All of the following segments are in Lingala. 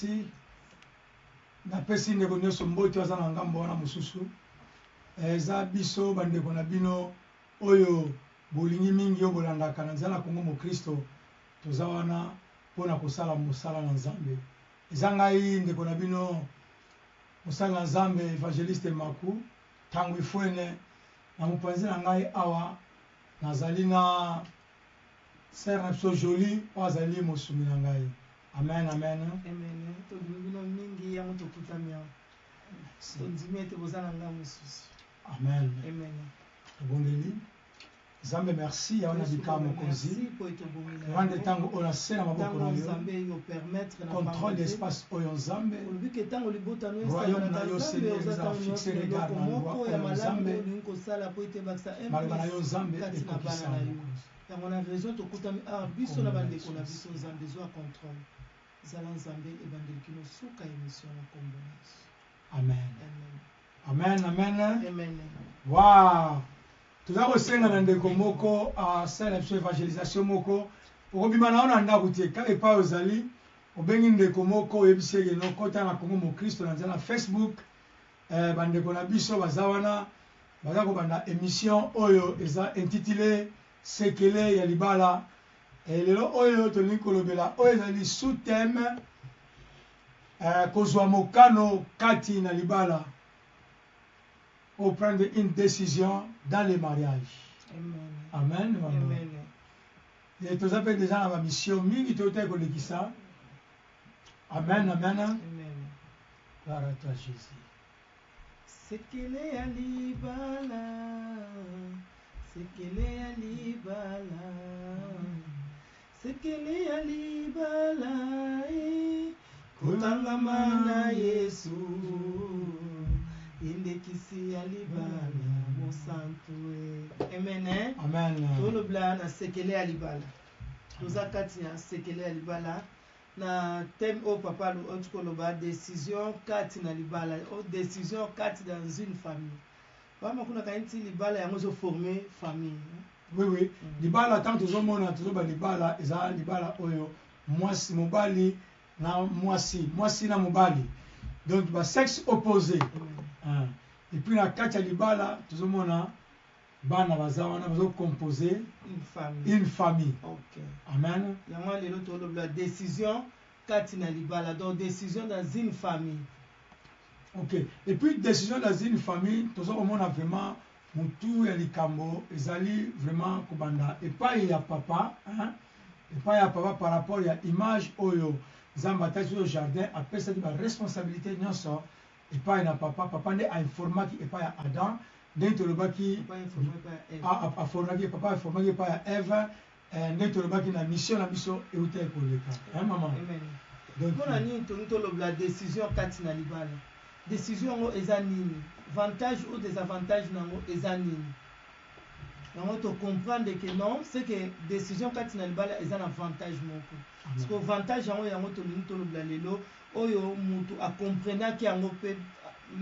Merci. Napesi ndeko nyonso mbote aza na ngambo wana mosusu. Eza biso bandeko na bino oyo bolingi mingi oyo bolandaka na nzela na Congo Mokristo. Toza wana mpo na kosala mosala na Nzambe. Eza ngai ndeko na bino mosali na Nzambe Evangeliste Maku Tango Ifuene. Na mopanzi na ngai awa nazali na sœur na biso Jolie oyo azali mosungi na ngai. Amen, amen. Amen. Tolingi bino mingi yango tokutami awa. Tondimi ete boza na ngai mosusu. Amen. Amen. Tobondeli. Nzambe merci ya wana bika mokonzi. Rendre ntango oyo na se na maboko na yo. Contrôle d'espace oyo Nzambe. Royaume na yo Seigneur ezala fixe regard na endroit oyo Nzambe. Maloba na yo Nzambe ekokisa mokonzi. Yango na raison tokutami awa biso na bandeko na biso. Nzambe, zwa contrôle, zala Nzambe ebandeli kino suka émission na kombo na Yesu. Amen. Amen. Amen, amen. Amen. Wow. Toza kosenga na ndeko moko asala na biso evangelisation moko. Okobima na yo na ndako te, kaka epai ozali, obengi ndeko moko, oyebisi ye keno kota na Congo Mokristo na nzela na Facebook. Bandeko na biso baza wana, baza kobanda émission oyo eza intitulé Sekele ya libala. Lelo oyo tolingi kolobela oyo ezali sous-thème kozwa mokano kati na libala. Ou prendre une décision dans le mariage. Amen. Amen, maman. Amen. Et toza pe déjà na ba mission mingi toyotaki kolekisa. Amen, amen. Amen. Gloire à toi Jésus. Sekele ya libala, sekele ya libala, sekele ya libala, eh, kokangama na Yesu, indekisi ya libala mosantu, eh. Amen, eh? Amen. Tolobela na sekele ya libala. Toza kati ya sekele ya libala na thème oyo papa oti koloba décision kati na libala, o décision kati dans une famille. Bama kuna kaniti libala yango ezoforme famille. Oui. Libala, tant tozomona tozoba libala eza libala oyo mwasi mobali na mwasi, mwasi na mobali, donc ba sexe opposé. Hein. Et puis na kati ya libala tozomona bana baza wana bazocompose une famille. Une famille. Ok. Amen. Yango lelo tolobela décision kati na libala, donc décision dans une famille. Ok. Et puis décision dans une famille, toza komona vraiment mutu ya likambo ezali vraiment kobanda epai ya papa, hein? Epai ya papa par rapport ya image oyo Nzambe ataki oyo jardin, apesaki ba responsabilité nyonso epai na papa. Papa nde ainformaki epai ya Adam ndenge tolobaki. Papa informé epai ya Eve. Aformaki papa, aformaki epai ya Eve, ndenge tolobaki na mission na biso eutaki koleka, hein, mama? Amen. Donc mpona nini tolingi tolobela décision kati na libala? Décision yango eza nini? Vantage ou désavantage nango eza nini? Yango tocomprendre que non, c'est que décision kati na libala eza na avantage moko. Parce que avantage yango, yango tolingi tolobela lelo oyo. Mutu acomprenaki yango mpe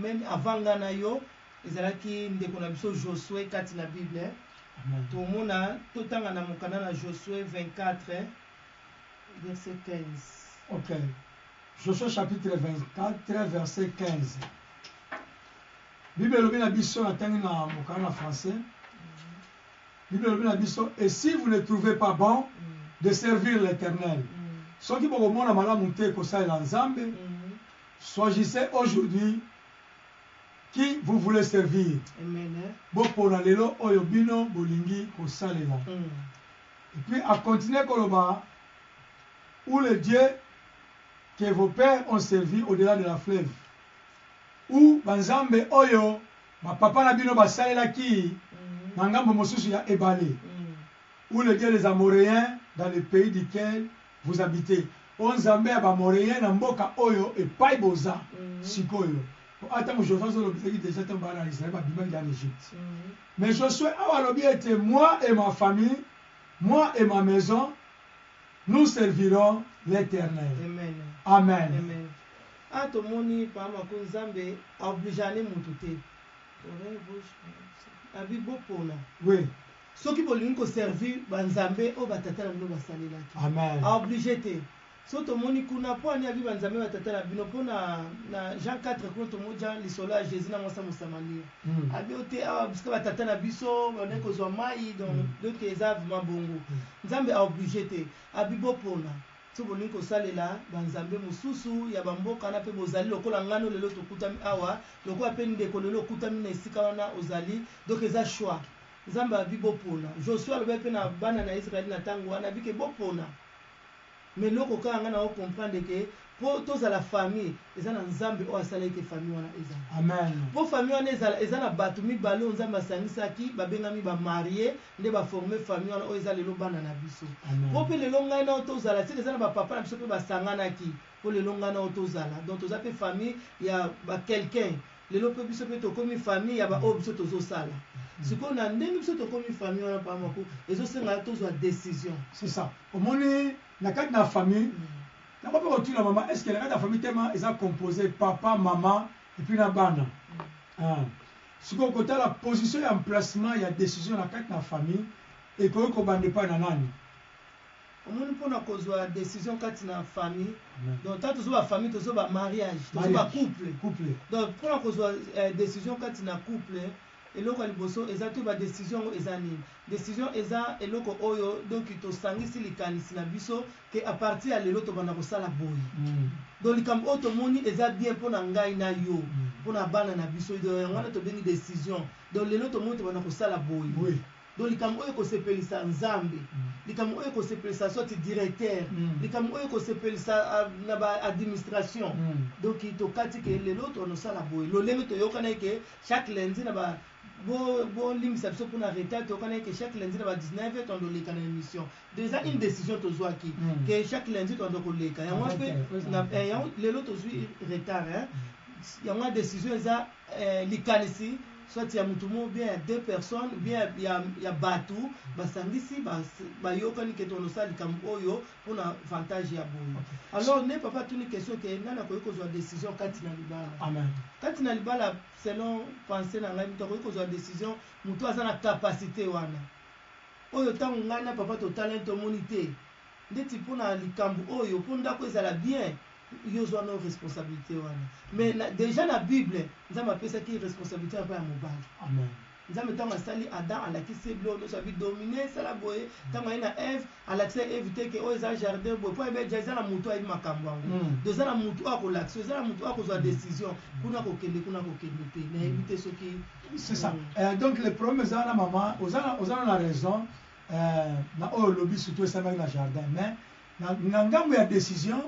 même avant nga na yo ezalaki ndeko na biso Josué kati na Bible. Amen. Tomona, totanga na mokanda na Josué 24 verset 15. Ok. Josué chapitre 24 verset 15. Bible elobi na biso, natangi na mokanda na français. Bible elobi na biso: "Et si vous ne trouvez pas bon de servir l'Éternel," soki bokomona malamu te kosalela Nzambe, "choisissez aujourd'hui qui vous voulez servir." Amen. Bopona lelo oyo bino bolingi kosalela. Et puis acontinue koloba: "Ou le Dieu que vos pères ont servi au-delà de la fleuve," ou banzambe oyo bapapa na bino basalelaki na ngambo mosusu ya ebale, "ou le Dieu des Amoréens dans le pays duquel vous habitez," o nzambe ya Baamoréen na mboka oyo epai boza sikoyo. Po ata ntango Josué azolobisaki déjà, ntango bana na Israël babimaki dans l'Égypte. Mais Josué awa alobi ete: "Moi et ma famille, moi et ma maison, nous servirons l'Éternel." Amen. Amen. Amen. A tomoni pamako Nzambe aobligeane mutu te. Abi bopona. Soki bolingi koservir banzambe oyo batata na bino basalelaki. Amen. Aoblige te. So tomoni kuna mpo ani abi banzambe batata na bino mpo na Jean 4 kuna tomoni Jean lisolo ya Jésus na mwasi ya Mosamaria. Abi o te awa bisika batata na biso bandaki kozwa mai. Donc eza vraiment bongo. Nzambe aoblige te, abi bopona so bolingi kosalela banzambe mosusu ya bamboka wana mpe bozali lokola ngano lelo tokutami awa, lokola mpe ndeko lelo okutami na esika wana ozali. Donc eza choix. Nzambe abi bopona. Josue alobi mpe na bana na Israele na ntango wana, abi ke bopona. Mais eloko kaka ngai na ocomprendre ke mpo tozala famille, eza na Nzambe oyo asalaki ke famille wana ezala. Amen. Mpo famille wana ezala, eza na bato mibale oyo Nzambe asangisaki, babengami bamarie, nde baforme famille wana oyo eza lelo bana na biso. Mpo mpe lelo ngai na oyo tozala seke eza na bapapa na biso mpe basanganaki mpo lelo ngai na oyo tozala. Donc toza mpe famille ya ba quelqu'un. Lelo mpe biso mpe tokomi famille ya baoyo biso tozosala sikoyo. Na ndenge biso tokomi famille wana, papa moko ezosenga tozwa décision. C'est ça. Omoni, na kati na famille, nango mpe kotuna mama, est ce que na kati ya famille tema eza composé papa, mama et puis na bana? Ah. Sikoyo kotala position ya emplacement ya décision na kati na famille ekoki kobanda epai na nani? Omoni, mpona kozwa décision kati na famille, donc ntango tozo bafamille, tozo bamariage, tozo bacouple. Couple. Donc mpona kozwa décision kati na couple, eloko ya liboso eza to badécision yango eza nini? Décision eza eloko oyo donc tosangisi likanisi na biso ke à partir ya lelo tobanda kosala boye. Donc likambo oyo tomoni eza bien mpona ngai na yo, mpona bana na biso, donc yango wana tobengi décision. Donc lelo tomoni tobanda kosala boye. Donc likambo oyo ekosepelisa Nzambe, likambo oyo ekosepelisa soit directeur, likambo oyo ekosepelisa na baadministration. Donc tokati ke lelo tonosala boye, lolenge toyokana ke chaque lundi na ba bolimbisa biso mpona retard, toyokana ke chaque lundi na ba 19 tondoleka na émission. Déjà une décision tozwaki ke chaque lundi tondo koleka yango mpe yango lelo tozwi retard, hein. Yango ya décision eza likanisi soit ya mutu moko, bien ya deux personnes, bien ya bato basangisi, bayokani ke tonosala likambo oyo mpona avantage ya boye. Alors nde papa atuni question ke nani akoki kozwa décision kati na libala? Amen. Kati na libala, selon pensée na ngai, moto akoki kozwa décision, moto aza na capacité wana oyo ntango ngai na papa totalani, tomoni te ndeti mpona likambo oyo, mpo ndako ezala bien, yo ozwa no responsabilité wana. Mais déjà na Bible, Nzambe apesaki responsabilité epai ya mobali. Amen. Nzambe ntango asali Adam, alakisi ye biloko nyonso, abi domine, esala boye. Ntango aye na Eve, alakisi Eve te ke oyo eza jardin boye, mpo ayebi eza na motu ayebi makambo yango. Donc eza na motu oyo akolakisa, eza na motu oyo akozwa décision kuna kokende, kuna kokende te. Nayebi te soki C'est ça. Donc le problème eza wana, mama, oza na raison na oyo olobi, surtout esalemaki na jardin. Mais na ngambo ya décision,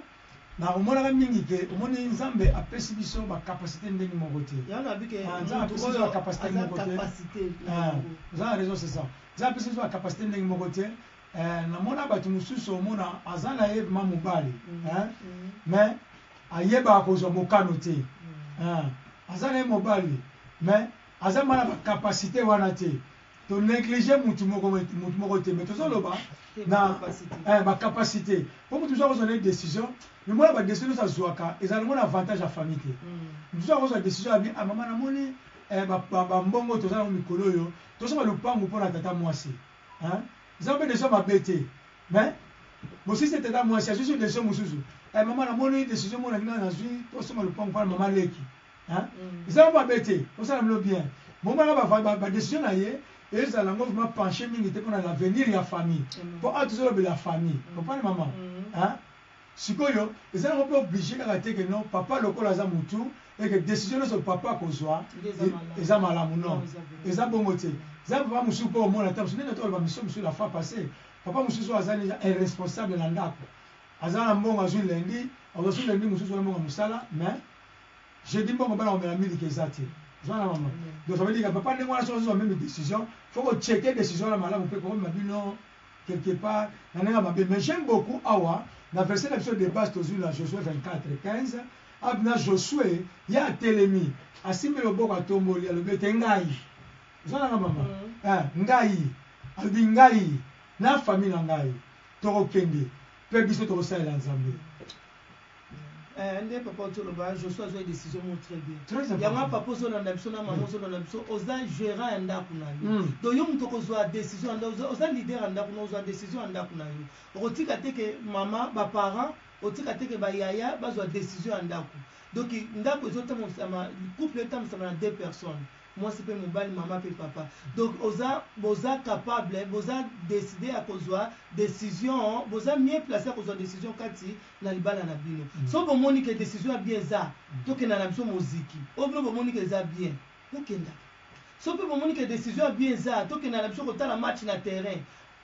nakomonaka mingi ke omoni, Nzambe apesi biso bacapacité ndenge moko te. Yango nayebi ke Ah, Nzambe motu apesi biso oyo bacapacité aza moko te. capacité na Ah, yango. oza na raison, c'est ça. Nzambe apesi biso bacapacité ndenge moko te. Namona bato mosusu, omona aza na ye ma mobali, hein? Mais ayebaka kozwa mokano te. Ah, aza na ye mobali mais aza ma na bacapacité wana te. Tonéglige mutu moko, mutu moko te, mais tozoloba Te, na bacapacité. Bacapacité po mutu mosusu akozwa na ye décision, mais mona badécision nyonso azwaka ezala ngo na avantage ya famille te. Mosusu akozwa décision abi: "Ah mama, namoni bambongo toza nango mikolo oyo, tosomba lupangu mpo na tata mwasi." Hein? Eza mpe décision mabe te, mais bosisi tata mwasi azwi so décision mosusu: "Mama, namoni décision moko nalingi nazwi, tosomba lupangu mpo na mama leki." Hein? Eza yango mabe te, osala bino bien. Momonaka badécision na ye ezala yango vraiment penché mingi te mpona l'avenir ya famille, mpo awa tozolobela famille, comprendre mama? Hein? Sikoyo eza yango mpe obligé kaka te ke non, papa lokola aza motu eke décision nyonso papa akozwa Nde eza malamu. Eza malamu, non. Non, eza bongo. Eza bongo te. Eza papa mosusu mpo omona ta mosusu ndenge toloba miso mosusu la fois passée, papa mosusu oyo aza déjà irresponsable na ndako, aza na mbongo, azwi lundi, azwa su lundi mosusu wana mbongo ya mosala, mais jeudi mbongo bana komela miliki eza te. Ozwa na mama? Donc ça veut dire que papa ndenge wana, soki ozwa même décision, faut kochecker décision wana malamu mpe komema bino quelque part na ndenge ya mabe. Mais j'aime beaucoup awa na verset na biso de base tozwi na Josué 24 15 abi na Josué, ye atelemi, asimbi loboko, atomboli, alobi ete ngai, oza nanga mama? Ah, ngai, alobi ngai na famille na ngai tokokende mpe biso tokosalela Nzambe. Nde papa ozoloba, Josué azwa décision moko très bien. Très important. Yango papa ozolanda biso na mama ozolanda biso, oza gérant ya ndako na yo. Donc yo moto okozwa décision ya ndako, oza leader ya ndako na ozwa décision ya ndako na yo. Okotika te ke mama, baparent Otika te ke bayaya bazwa décision ya ndako. Donc ndako ezotambwisama, couple etambwisama na deux personnes, mwasi mpe mobali, mama mpe papa. Donc oza, boza capable, boza décide ya kozwa décision, boza mieux placé ya kozwa décision kati na libala na bino. So bomoni ke décision ya bien eza tokenda na biso moziki oyo, bino bomoni ke eza bien, bokendaka. So mpe bomoni ke décision ya bien eza tokenda na biso kotala match na terrain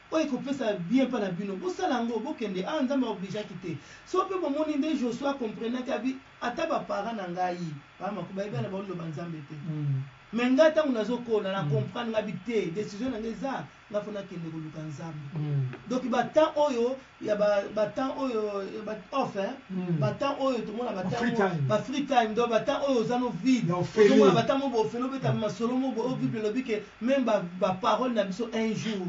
oyo ekopesa bien mpa na bino, bosala yango, bokende. Awa Nzambe aobligeaki te. So mpe bomoni nde Josue akomprenaki, abi ata baparent na ngai bamako bayebi na baoloba Nzambe te. Mais ngai, ntango nazokola, na comprendre ngai bi te, décision na ngai eza nga faut nakende koluka Nzambe. Donc batemps oyo ya batemps oyo off, hein? Batemps oyo tomona free time. Ba free time, donc batemps oyo oza no vide, Ya ofele. Ozomona batemps mo boofele, obeta masolo mo boye oyo Bible elobi ke même baparole na biso, un jour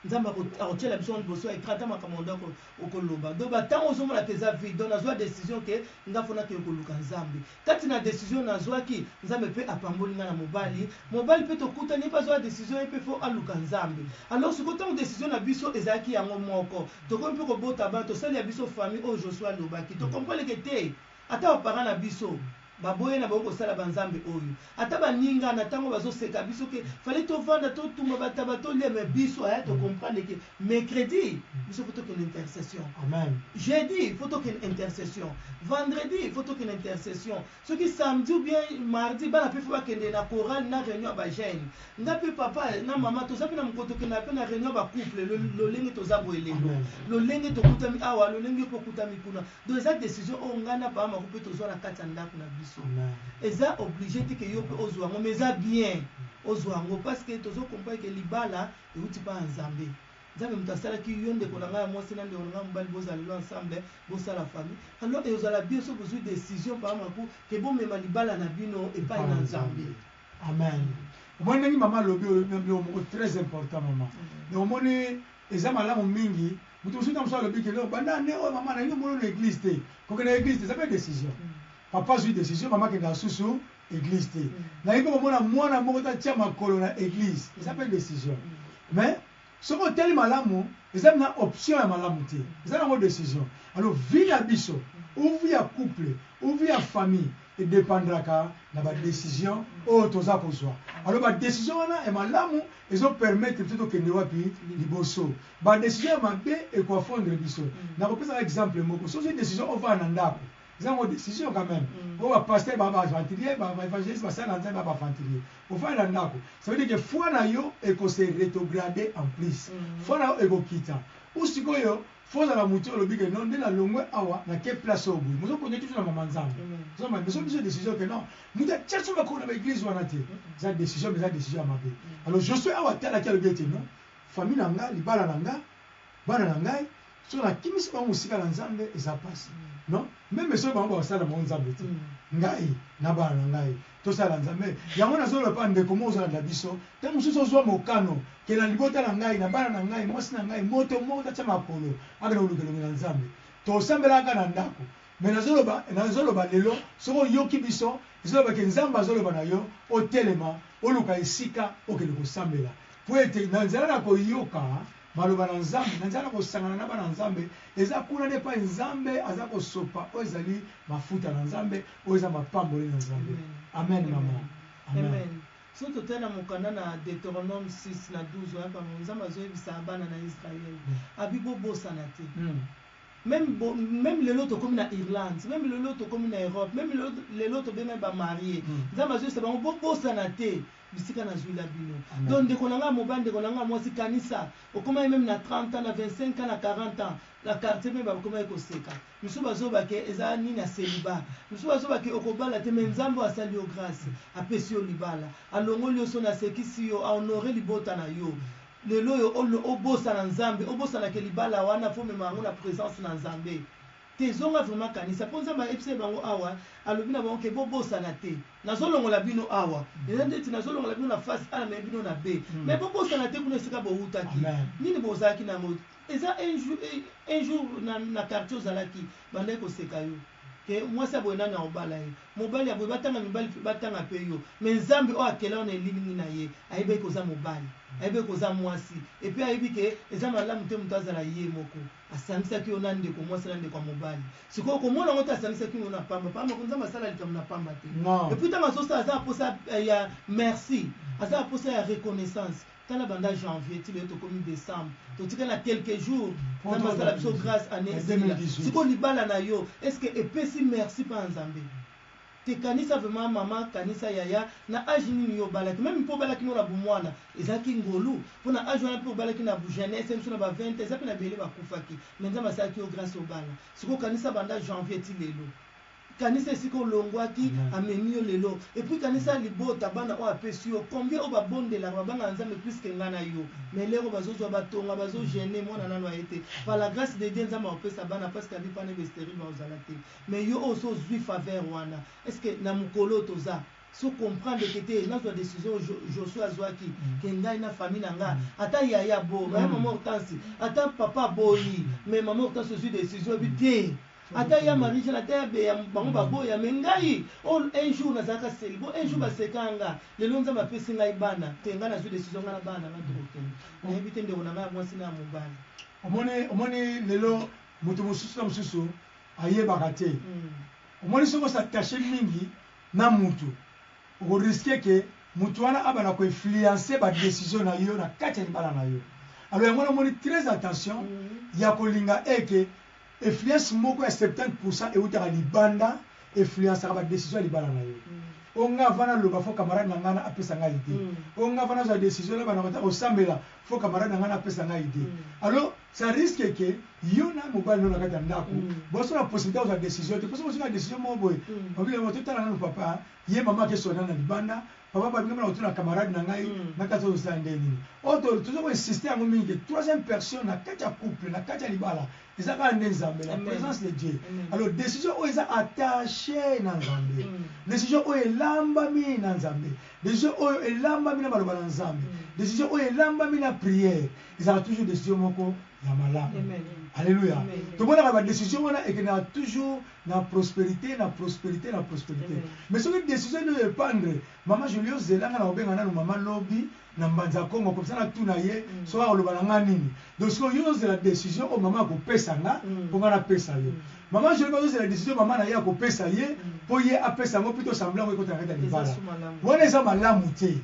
Nzambe akotiela biso liboso ya écran ata makambo ndako okoloba. Donc batemps ozomona ke eza vide, donc nazwa décision ke nga faut nakende koluka Nzambe. Kati na décision nazwaki, Nzambe mpe apamboli nga na mobali. Mobali mpe tokutani, ye mpe azwa décision, ye mpe faut aluka Nzambe. Alors sikoyo, ntango décision na biso ezalaki yango moko, tokomi mpe kobota bana, tosali ya biso famille oyo Josue alobaki. Tocomprendre ke te, ata baparent na biso baboye na bango kosala banzambe oyo, ata baninga na ntango bazoseka biso ke fallait tovanda, totumba bataba, tolia, mais biso aya tocomprendre ke mercredi biso faut tokende intercession. Amen. Jeudi faut tokende intercession, vendredi faut tokende intercession, soki samedi ou bien mardi, bana mpe faut bakende na chorale, na réunion ya bajeune. Nga mpe papa na mama toza mpe na mokolo tokendaka mpe na réunion ya bacouple. Lolenge toza boye lelo, Amen. lolenge tokutami awa, lolenge mpe okutami kuna. Donc eza décision oyo ngai na papa mako mpe tozwa na kati ya ndako na biso. Amen. Eza obligé te ke yo mpe ozwa yango, mais eza bien ozwa yango, parce que tozocomprendre ke libala euti mpa ya Nzambe. Nzambe moto asalaki yo, ndeko na ngai ya mwasi na ndeko na ngai ya mobali, bozala lelo ensemble, bosala famille. Alors ezala bien so bozwi décision, papa Maku, ke bomema libala na bino epai na Nzambe. Amen. Omoni ndenge mama alobi oyo na biloko moko très important, mama. Donc omoni, eza malamu mingi. Moto mosusu, ntango mosusu alobi ke no, banda ne oyo mama nalingi omona na église te, kokende na église te, eza mpe décision. Papa azwi décision, mama akendaka susu église te, nalingi mpe komona mwana moko te atia makolo na église, eza mpe décision. Mais soki otali malamu, eza na option ya malamu te, eza nango décision. Alors vie na biso, ou vie ya couple ou vie ya famille, edependraka na badécision oyo toza kozwa. Alors badécision wana ya malamu ezopermettre biso tokende wapi? Liboso. Badécision ya mabe ekoaffondre biso. Nakopesaka exemple moko: soki décision ovanda na ndako, eza yango décision quand même. Oyo bapasteur, baaventurier, baévangéliste, basala na Nzambe, baaventurier, ofanda na ndako, ça veut dire que foi na yo ekose rétrograder. En plus, foi na yo ekokita. Ou sikoyo faut ozala motu olobi ke non, nde nalongwe awa, nake place oyo boye, mozokonde toujours na mama Nzambe. Ozomona, mais soki biso décision ke non, moto atia so makolo na baeglise wana te, eza décision, mais eza décision ya mabe. Alors Josue awa atalaki, alobi ete non, famille na nga, libala na nga, bana na ngai, soki nakimisi bango mosika na Nzambe, eza pasi. Non, même soki bango bakosala bango Nzambe te, ngai na bana na ngai tosala Nzambe. Yango nazoloba mpa ndeko moko ozolanda biso, ntango mosusu ozwa mokano ke na libota na ngai, na bana na ngai, mwasi na ngai, moto moko tatia makolo akende koluka elongi na Nzambe, tosambelaka na ndako. Mais nazoloba lelo, soki oyoki biso, ezoloba ke Nzambe azoloba na yo, otelema, oluka esika okende kosambela, po ete na nzela na koyoka maloba na Nzambe, na nzela na kosangana na bana Nzambe, eza kuna nde epai Nzambe aza kosopa oyo ezali mafuta na Nzambe, oyo eza mapamboli na Nzambe. Amen, mama, amen. Amen. So totali na mokanda na Deutéronome 6 na 12, oyaka Nzambe azoyebisa bana na Israele, abi bobosana te. Même lelo tokomi na Irlande, même lelo tokomi na Europe, même lelo tobengami bamariés, Nzambe azoyebisa bango: bobosana te bisika nazwila bino. Amen. Donc ndeko na ngai mobali, ndeko na ngai mwasi, kanisa okomaki même na 30 ans, na 25 ans, na 40 ans, na quartier mpe bakomaki koseka. Mosusu bazobake eza nini ya célibat, mosusu bazobake okobala te. Mais Nzambe oyo asali yo grâce, apesi yo libala, alongoli yo soni, asekisi yo, ahonore libota na yo lelo oyo, obosana Nzambe, obosanake libala wana, faut mema yango na présence na Nzambe te. Ezonga vraiment, kanisa, mpo Nzambe ayebisa bango awa, alobi na bango ke bobosana te, nazolongola bino awa, eza ndeti nazolongola bino na face A, namemi bino na B, mais bobosana te kuna esika bowutaki. Amen. Nini bozalaki nango? Eza un jour, un jour na quartier ozalaki, bandaki koseka yo. Ke mwasi ya boye nani akobala ye? Mobali ya boye batanga mibali batanga pe yo mais nzambe oyo akela yo na elilingi na ye ayebaki ke oza mobali ayebaki ke oza mwasi et puis ayebi ke eza malamu te mutu azala ye moko asangisaki yo na ndeko mwasi na ndeko ya mobali sikoyo okomona yango te asangisaki yo na pamba pamba ko nzambe asala likambo na pamba te et puis tango azosala aza na posa ya merci aza na posa ya reconnaissance Tala banda janvier ti lelo tokomi decembre totikali na quelques jours nzambe asala biso grace annee esila sikoyo libala na yo est ce que epesi merci pa na nzambe te kanisa vraiment maman kanisa yaya na age nini yo obalaki meme pe obalaki no na bumwana ezalaki ngolu po na age wana pe obalaki na bu jeunesse biso na ba 20 eza pe na ebele bakufaki mais nzambe asalaki yo grace obala sikoyo kanisa banda janvier ti lelo Kanisa esika olongwaki, amemi yo lelo. Et puis kanisa libota, bana oyo apesi yo, combien oyo babondelaka, babangaka Nzambe plus que nga na yo. Mais l'heure oyo bazozwa ba tonga, bazo jeuner, mwana nanu aye te. Par la grace de Dieu, Nzambe akopesa bana parce que abi pana ba sterile bakozala te. Mais yo oyo osi ozwi faveur wana, est ce que na mokolo oyo toza, si o comprendre que te nazwa decision oyo Josue azwaki, que ngai na famille na nga, ata yaya abo, yaya maman Hortense, ata papa aboyi, mais maman Hortense ozwi decision oyebi te, Ata ya Marie Jeanne ata ya Bea bango baboya mais ngai oh un jour nazalaka celibo un jour baseka nga lelo Nzambe apesi ngai bana te ngai nazui decision ngai na bana na ngai tokokende nayebi te ndeko na ngai ya mwasi na ya mobali. Omoni omoni lelo mutu mosusu na mosusu ayebaka te omoni soki o s'attacher mingi na mutu oko risquer que mutu wana abanda ko influencer ba decisions na yo na kati ya libala na yo alors yango wana omoni très attention ya kolinga eke Influence moko ya 70 pourcent ewutaka libanda influencaka ba decisions ya libala na yo. Oh nga avant na loba faut camarade na nga na apesa nga idee. Oh nga avant nazwa decision na banda kota kosambela faut camarade na nga na apesa nga idee. Alors ça risque que yo na mobali no na kati ya ndaku bozo na possibilite ya kozwa decision te po soki ozwi kaka decision moko boye olobi na totala nanu papa ye mama ake solola na libanda Papa babi nga na kotuna camarade na ngai na kati ozo sala ndenge nini oyo to tozo ko insister yango mingi ke troisième personne na kati ya couple na kati ya libala eza kaka nde Nzambe la presence de Dieu alors decision oyo eza attache na Nzambe decision oyo elambami na Nzambe decision oyo elambami na maloba na Nzambe decision oyo elambami na prière ezalaka toujours decision moko ya malamu alleluia tomonaka ba decision wana ekendaka toujours na prosperite na prosperite na prosperite mais soki decision nde oyo epandre mama Julie ozela nga na kobenga nanu mama lobi na mbanza kongo comme ça natuna ye soki akoloba na nga nini donc sikoyo yo ozela decision oyo mama akopesa nga mpo nga napesa yo mama Julie bazozela decision mama na ye akopesa ye mpo ye apesa yango mpo tosambla yango ekota na kati ya libala wana eza malamu te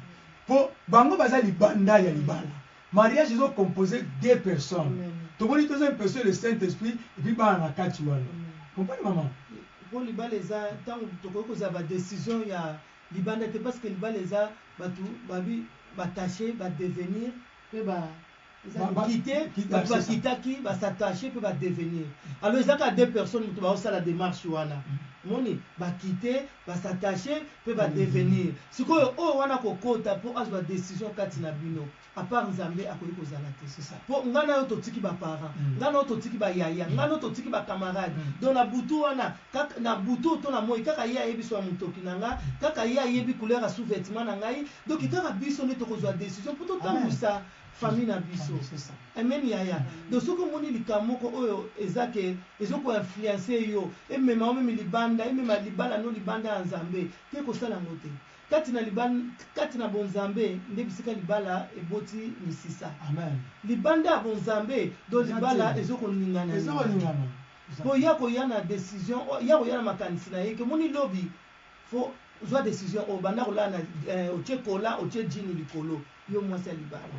mpo bango baza libanda ya libala Mariage ezo compose deux personnes tomoni deuxième personne le saint esprit et puis bana na kati wana comprendre maman. Po libala eza tango tokoki kozala ba decision ya libanda te parce que libala eza batu babi b'attache ba devenir pe ba eza quitte batu ba kitaki ba s'attache pe ba devenir alors eza kaka deux personnes mutu bao sala demarche wana omoni ba quitte ba s'attache pe ba devenir sikoyo oyo wana akokota po azwa decision kati na bino à part Nzambe akoki kozala te po nga na yo totiki ba parents nga na yo totiki ba yaya nga na yo totiki ba camarades donc na butu wana kaka na butu to na moyi kaka ye ayebi swa mutoki na nga kaka ye ayebi couleur ya sous vetement na ngai donc kaka biso nde tokozwa decision po totambusa famille na biso amen yaya donc soki omoni likambo moko oyo eza ke ezo ko influencer yo emema yo meme libanda emema libala no libanda ya Nzambe te kosala yango te kati na libanda kati na bonzambe nde bisika libala eboti misisa amen libanda ya bonzambe donc libala ezo koningana ezo koningana po ya koya na decision ya koya na makanisi na ye ke omoni lobi faut zwa decision oyo banda kolala na otie kola otie jean likolo yo mwasi ya libala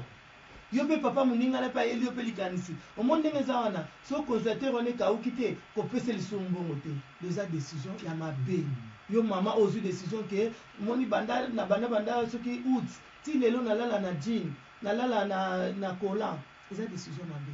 yo pe papa moninga na pe ayeli yo pe likanisi omoni ndenge eza wana soki congelateur wana ekawuki te kopesa lisusu mbongo te donc eza decision ya mabe yo mama ozwi decision ke omoni banda na banda banda soki aout ti lelo nalala na jean nalala na na collant eza decision mabe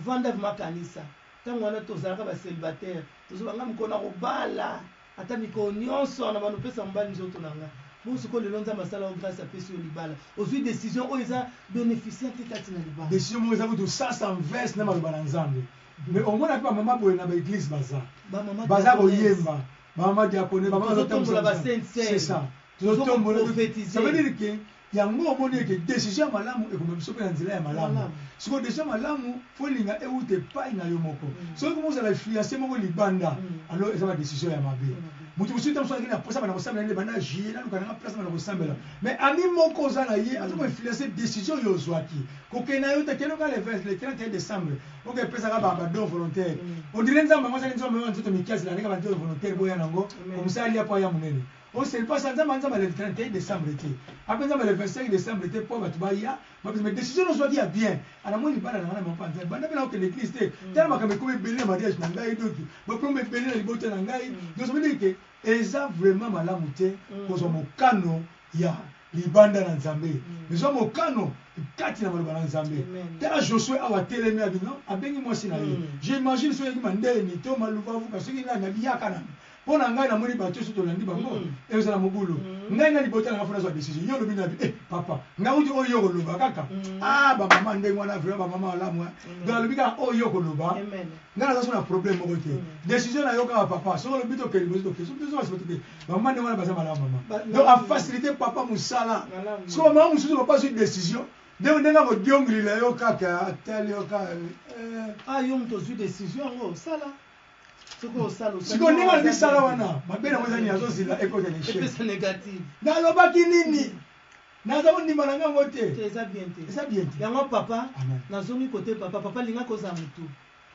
vanda vraiment kanisa tango wana tozalaka ba celibataire tozoba nga mokolo nakobala Ata mikolo nionso na bando pesa mobali nzoto na nga. Bongo sikoyo lelo Nzambe asala yo grace apesi yo libala. Ozui decision oyo eza beneficiant te kati na libala. Decision moko eza kutu sens envers na maloba na Nzambe. Mais omona pe ba mama boye na ba eglise baza. Ba mama Baza diaconesse. koyemba, ba mama diaconesse, ba mama Tozo tombola bazo ba tambusa. sainte C'est cène. ça. Tozo Tozo ko tombola. prophétiser. Ça veut dire que. Yango omoni ete decision ya malamu ekomema biso mpe na nzela ya malamu. Sikoyo decision ya malamu faut olinga ewuta epayi na yo moko. Soki ekomi kozala influence moko libanda, alors eza ba decision ya mabe. Mutu mosusu tango mosusu azalaki na posa abanda kosambela nde banda juillet naluka nanga place nabanda kosambela. Mais ami moko oza na ye azo ko influencer decision oyo ozwaki. Kokende na yo te, kende kaka le 20, le 31 decembre oke pesaka ba don volontaire. On dirait Nzambe yango azali Nzambe oyo ya nzoto mike azela ndenge ba don volontaire boya nango comme ça alia po aya munene. O c'est pas ça nzambe nzambe le 31 decembre te ape nzambe le 25 decembre te po bato baya bapesa mais decision ozwaki ya bien ana moi libala na ngai na mapa nzambe banda mpe nakokende eglise te tala makambo ekomi ebele na mariage na ngai donc baproblème ebele na libota na ngai donc ça veut dire que eza vraiment malamu te kozwa mokano ya libanda na nzambe mais zwa mokano kati na maloba na nzambe. Tala Josue awa atelemi abi non abengi mwasi na ye j'imagine soki eyaki mandeni to maluvavuka soki nani abi yaka nanu Po na ngai namoni batu soki tolandi bango ekozala mobulu ngai na libota na ngai faut nazua decision yo olobi nini eh papa ngai kutu oyo yo okoloba kaka ah ba maman ndenge wana vraiment ba maman malamu hein donc alobi kaka oyo yo okoloba ngai naza so na problème moko te decision na yo kaka papa soki olobi tokende liboso tokende soki tozonga sima tokende ba maman ndenge wana baza malamu maman donc a facilite papa musala soki ba maman mosusu papa azui decision ndenge ndenge akodiongilila yo kaka atali yo kaka eh. Ah yo moto ozui decision yango sala Sikoyo ndenge alobi sala wana mabe nango eza nini azozela ekota na echec nalobaki nini naza kondima na ngai yango te eza bien te eza bien te yango papa nazongi kote papa papa linga kozala mutu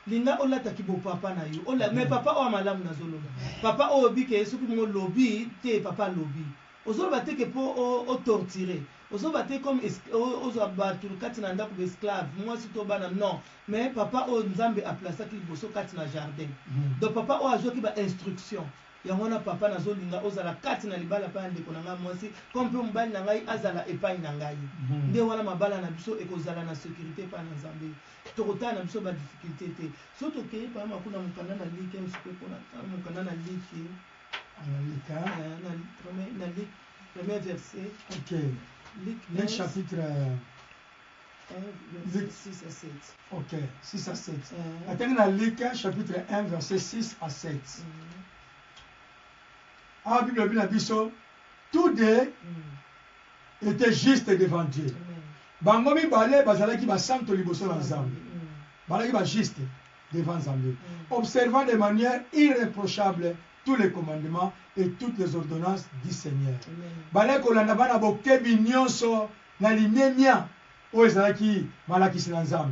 linga olata kibopapa na yo ola mais papa oyo malamu nazoloba papa oyo obike soki bongo lobi te papa alobi Ozoloba te que po o torturer, ozoloba te comme ozwa batu kati na ndaku ba esclaves, mwasi to bana non, mais papa oyo Nzambe a placaki liboso kati na jardin. Donc papa oyo azwaki ba instructions. Yango wana papa nazo linga ozala kati na libala epai ya ndeko na ngai mwasi comme pe mobali na ngai azala epai na ngai. Nde wana mabala na biso ekozala na securite epai na Nzambe. Tokotala na biso ba difficultes te. Soki tokeyi par exemple kuna mokanda na Luc, mokanda na Luc. Na Luc, hein? Na, premier, na Luc, premier verset. Ok. Luc, Luc 1, chapitre 1, verset Luc. 6 à 7. Ok, 6 à 7. Atangi na Luc chapitre 1 verset 6 à 7. Awa Bible elobi na biso tous deux étaient justes devant Dieu. Amen. Bango mibale bazalaki basanto liboso na Nzambe. Bazalaki ba juste devant Nzambe. Observant de manière irréprochable tous les commandements et toutes les ordonnances du Seigneur. Balaki kolanda bana bokebi nyonso na limemia oyo ezalaki malakisi na Nzambe.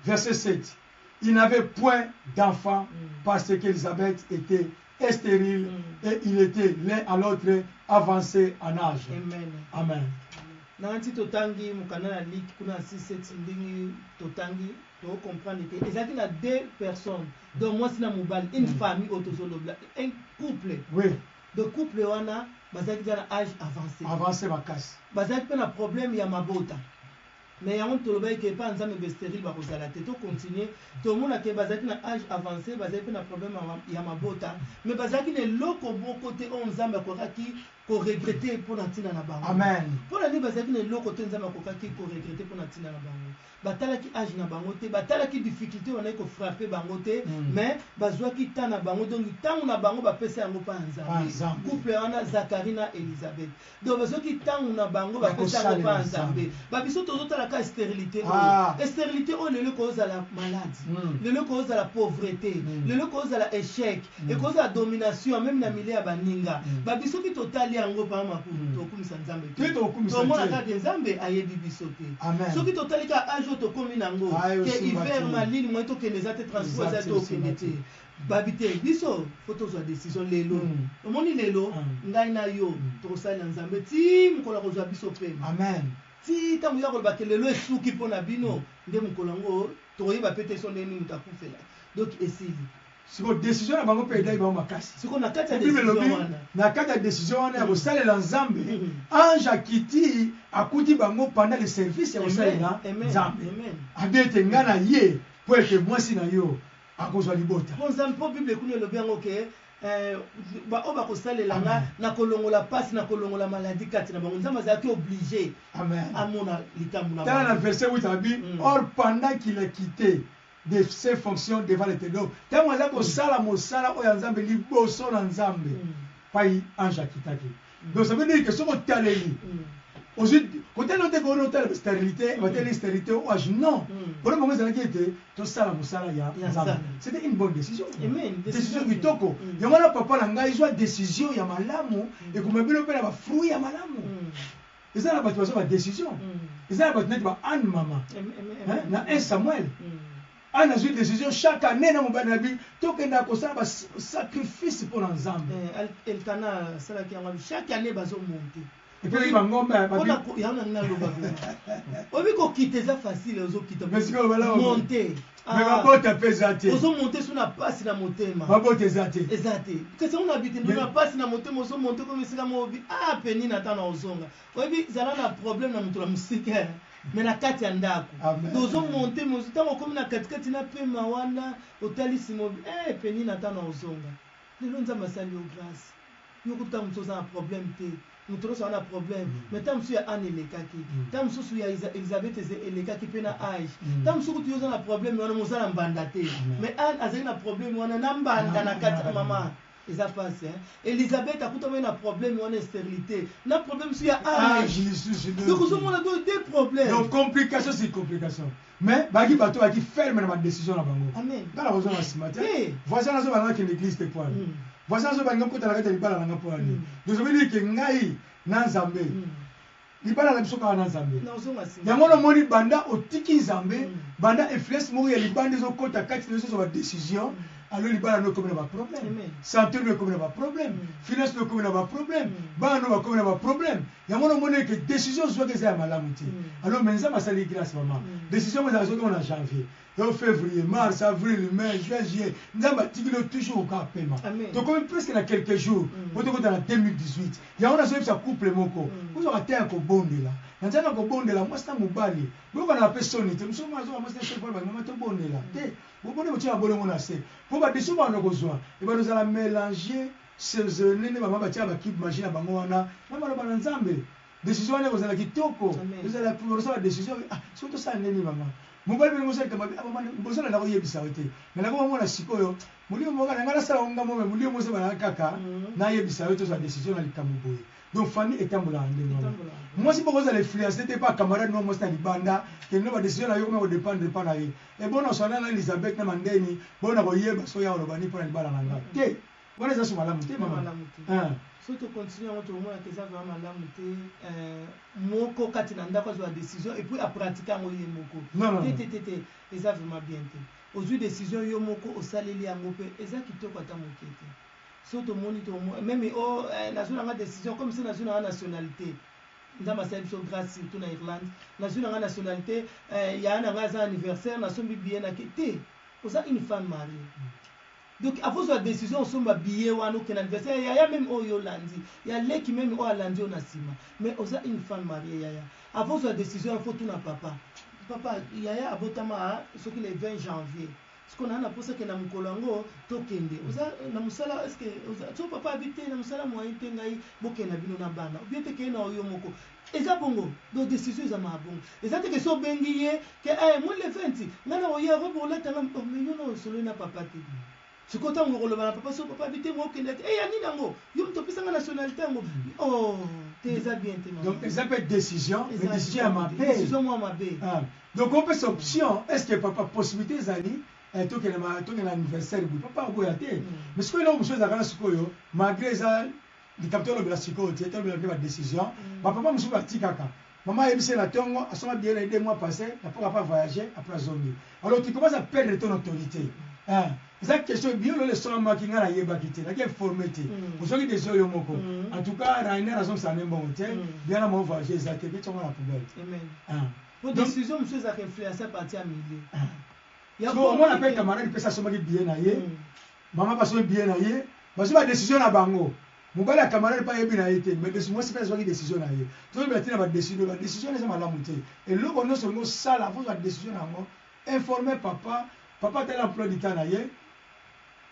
Verset 7. Il n'avait point d'enfant parce qu'Elisabeth était stérile et il était l'un à l'autre avancé en âge. Amen. Amen. Na nti totangi mokanda na Luc kuna na 6 7 ndenge totangi to comprendre que ezalaki na deux personnes donc mwasi na mobali une famille oyo tozolobela un couple. Donc couple wana bazalaki deja na age avancé. Avancé makasi. Bazalaki mpe na problème ya mabota. Mais yango tolobaki ke epai ya Nzambe ba stérile bakozala te. To continuer tomona ke bazalaki na age avancé, bazalaki mpe na problème ya mabota, mais bazalaki na eloko moko te oyo Nzambe akokaki ko regretter mpo na ntina na bango. Amen. Mpo na nini bazalaki na eloko te Nzambe akokaki ko regretter mpo na ntina na bango? Batalaki age na bango te, batalaki difficulté wana ko frapper bango te, mais bazwaki temps na bango, donc tango na bango bapesa yango pa Pa Nzambe. Nzambe. Couple wana Zacharie na Elisabeth. Donc bazwaki tango na bango Ya bapesa yango kosalela pa Nzambe. Nzambe. Ba biso tozotala ka stérilité oyo. Ah. Stérilité oyo lelo ekozala malade, lelo ekozala pauvreté, lelo ekozala échec, ekozala domination même na milieu ya baninga. Ba biso soki totali yango pa makulu, tokumisa Nzambe te. Te tokumisa Tomona te. kaka ke Nzambe ayebi biso te. Amen. Soki totali kaka age oyo tokomi nango, Aye, ke osimba hiver te. malili moyen tokende eza te, transport Eza eza te, te, okende osimba te. te. Babi te, biso faut tozwa décision lelo. Omoni lelo, ngai na yo tokosalela Nzambe ti mokolo akozwa biso pema. Amen. Ti ntango ya koloba ke lelo esuki mpo na bino, nde mokolo yango tokoyeba pe te so ndenge nini moto akufela. Donc esili. Sikoyo décision na bango mpe edaki bango makasi. Sikoyo na kati ya Bible décision elobi wana. na kati ya décision wana ya kosalela Nzambe, ange akiti akuti bango pendant le service ya kosalela Amen. Nzambe. Amen. Abi ete ngai na ye po ete mwasi na yo akozwa libota. Mpo Nzambe, mpo Bible kuna elobi yango ke ba oyo bakosalela nga Amen. na kolongola pasi, na kolongola maladie kati na bango. Nzambe azalaki obligé Amen. amona likambo na Tala na bango. verset 8 abi, or pendant qu'il a quitté de ses fonctions devant l'Éternel. Donc, ntango aza kosala mosala oyo ya Nzambe liboso na Nzambe, pai ange akitaki. Donc ça veut dire que soki otaleli, Ozwi kotala te koona otala sterilité, batali stérilité au âge non. Mpona bango ezalaki ete tosala mosala ya Nzambe. C'était une bonne décision. Décision kitoko. Yango wana papa na ngai, zwa décision ya malamu, ekoma bino mpe na bafruit ya malamu. Eza na bato bazwa badécision. Eza na bato neti ba Anne mama na 1 Samuel. Anne azwi décision chaque année na mobali na bi tokendaka kosala basacrifice mpo na Nzambe. Elkana asalaki yango, chaque année bazomonte. Epelaki bangombe. Yango na naloba, oyebi, kokita eza facile, ozokita. Monte. Mais babota mpe eza te. Ozomonte so na pasi na motema. Babota eza te. Eza te, kasi yango na biti ndo na pasi na motema, ozomonte komi esika moko bi ah penine ata na ozonga. Oyebi, zala na problème na moto na mosika, mais na kati ya ndako ozomonte, ntango okomi na katikati na pema wana, otali nsima, obi eh penine ata na ozonga. Lelo Nzambe asali yo grâce, yo kutu ntango mosusu oza na problème te, moto nyonso aza na problème, mais ntango mosusu ya Anne elekaki, ntango mosusu ya Elizabeth elekaki mpe na âge. Ntango mosusu kutu yo oza na problème wana, moza na mbanda te, mais Anne azali na problème wana na mbanda na kati ya mama, eza pasi. Elizabeth akutamaki na problème wana, stérilité, na problème mosusu ya âge. Donc ozomona do deux problèmes. Donc complication sur complication, mais baki bato baki ferme na badécision na bango. Nga na kozonga nsima te. Voisin nazobanga kende église te po ani voisin azobalinga kota na kati ya libala nanga po ani. Donc ça veut dire que ngai na Nzambe, libala na biso kaka na Nzambe. Yango namoni banda otiki Nzambe, banda influence moko ya libanda ezokɔta kati na biso, badécision. Alors libala no ekomi na baproblème, santé no ekomi na baproblème, finance no ekomi na baproblème, bana no bakomi na baproblème. Yango namoni eke décision ozwaki eza ya malamu te. Alors mais Nzambe asali grâce, mama. Décision ngo ezala soki ngo na janvier, yo février, mars, avril, mai, juin, juillet, Nzambe atikili yo toujours oka pema. Tokomi presque na quelques jours po tokota na 2018. Yango nazoyebisa couple moko, ozwaka te ya kobondela na nzambe ya kobondela. Mwasi na mobali boyokanaka mpe soni te. Mosusu azoka mwasi na soni mpo mama tobondela te. Bobonde, botia bolongo na se mpo badécision bana kozwa ebanda ozala mélange saisonné nde bama batia bacube Maggi na bango wana na maloba na Nzambe. Décision wana ekozala kitoko, ezala kosala décision. Ah, soki tosala ndeni mama, mobali mpe mosala likambo, ah mama, liboso na nakoyebisa yo te, mais nakomamona sikoyo molimo moko na ngai nasala ngo ngambo, mais molimo moso banaka kaka nayebisa yo, tozwa décision na likambo boye. Donc famille etambolaka ndenge wana. Mwasi mpo kozala influence te pa camarade no mwasi na libanda, kende badécision na yo koma kodépendre mpa na ye. Ebona oswana na Elizabeth na mandeni bona koyeba soki ya koloba nini mpo na libala na ngai te, wana eza so malamu te, mama. So tocontinue yango, tokomonaka eza vraiment malamu te. Moko kati na ndako azwa décision et puis apratike yango ye moko. Te, te, te, te, eza vraiment bien te. Ozwi décision yo moko, osaleli yango mpe eza kitoko ata moke te. So tomoni même o nazwi nanga décision comme si nazwi nanga nationalité. Nzambe asali biso grâce, surtout na Irlande. Nazwi nanga nationalité, yaya na ngai aza anniversaire, nasombi billet nake te. Oza une femme mariée, donc akozwa décision osomba billet wana, okende anniversaire yaya, même oyo olandi ya leki, même oyo alandi oyo na nsima, mais oza une femme mariée. Yaya akozwa décision, il faut tuna papa. Papa, yaya abotama soki le 20 janvier, siko naa na mposa kende na mokolo yango, tokende. Oza na mosala, est-ce so papa abi te na mosala moyen te, ngai bokende na bino na bana, obien te, keye na yo moko. Eza bongo. Donc décision eza maa bongo, eza te ke so obengi ye ke moi le 20 ngai na oya robe olatanga, mais yo na osololi na papa te. Sikoyo ntango okoloba na papa, so papa abi te, mo okende te, ya nini yango, yo moto opesanga nationalité yango, oh te, eza bien te. Donc eza mpe décision, mais décision ya mabe. Décision mwa mabe. Donc opesa option, est ce que papa possibilité ezali tokende na anniversaire boye? Papa oboya te. Mais sikoyo eloko mosusu ezalaka na sikoyo, malgré eza likambo tolobela sikoyo te, tolobela mpe badécision. Bapapa mosusu batikaka mama ayebisi ye na ntongo, asomba billet na ye 2 mois passé na mpoka pa voyager, après azongi. Alors tu commences à perdre ton autorité. Eza question billet lolo esomamaki, ngai nayebaki te, naki informé te, ozwaki décision yo moko. En tout cas Ryanair azongisaka nde mbongo te, bien na mo voyage eza te, mpe tiongo na poubelle. Po décision mosusu ezalaka influence à partir ya milieu. So omona mpe camarade mpesa asombaki billet na ye, mama basombi billet na ye, bazwi badécision na bango. Mobali ya camarade mpe ayebi na ye te, mais mwasi mpe azwaki décision na ye. Tozobela ntina badécision. Badécision eza malamu te. Eloko nyonso olingi osala, fozwa décision na yango, informe papa. Papa atali emploi du temps na ye,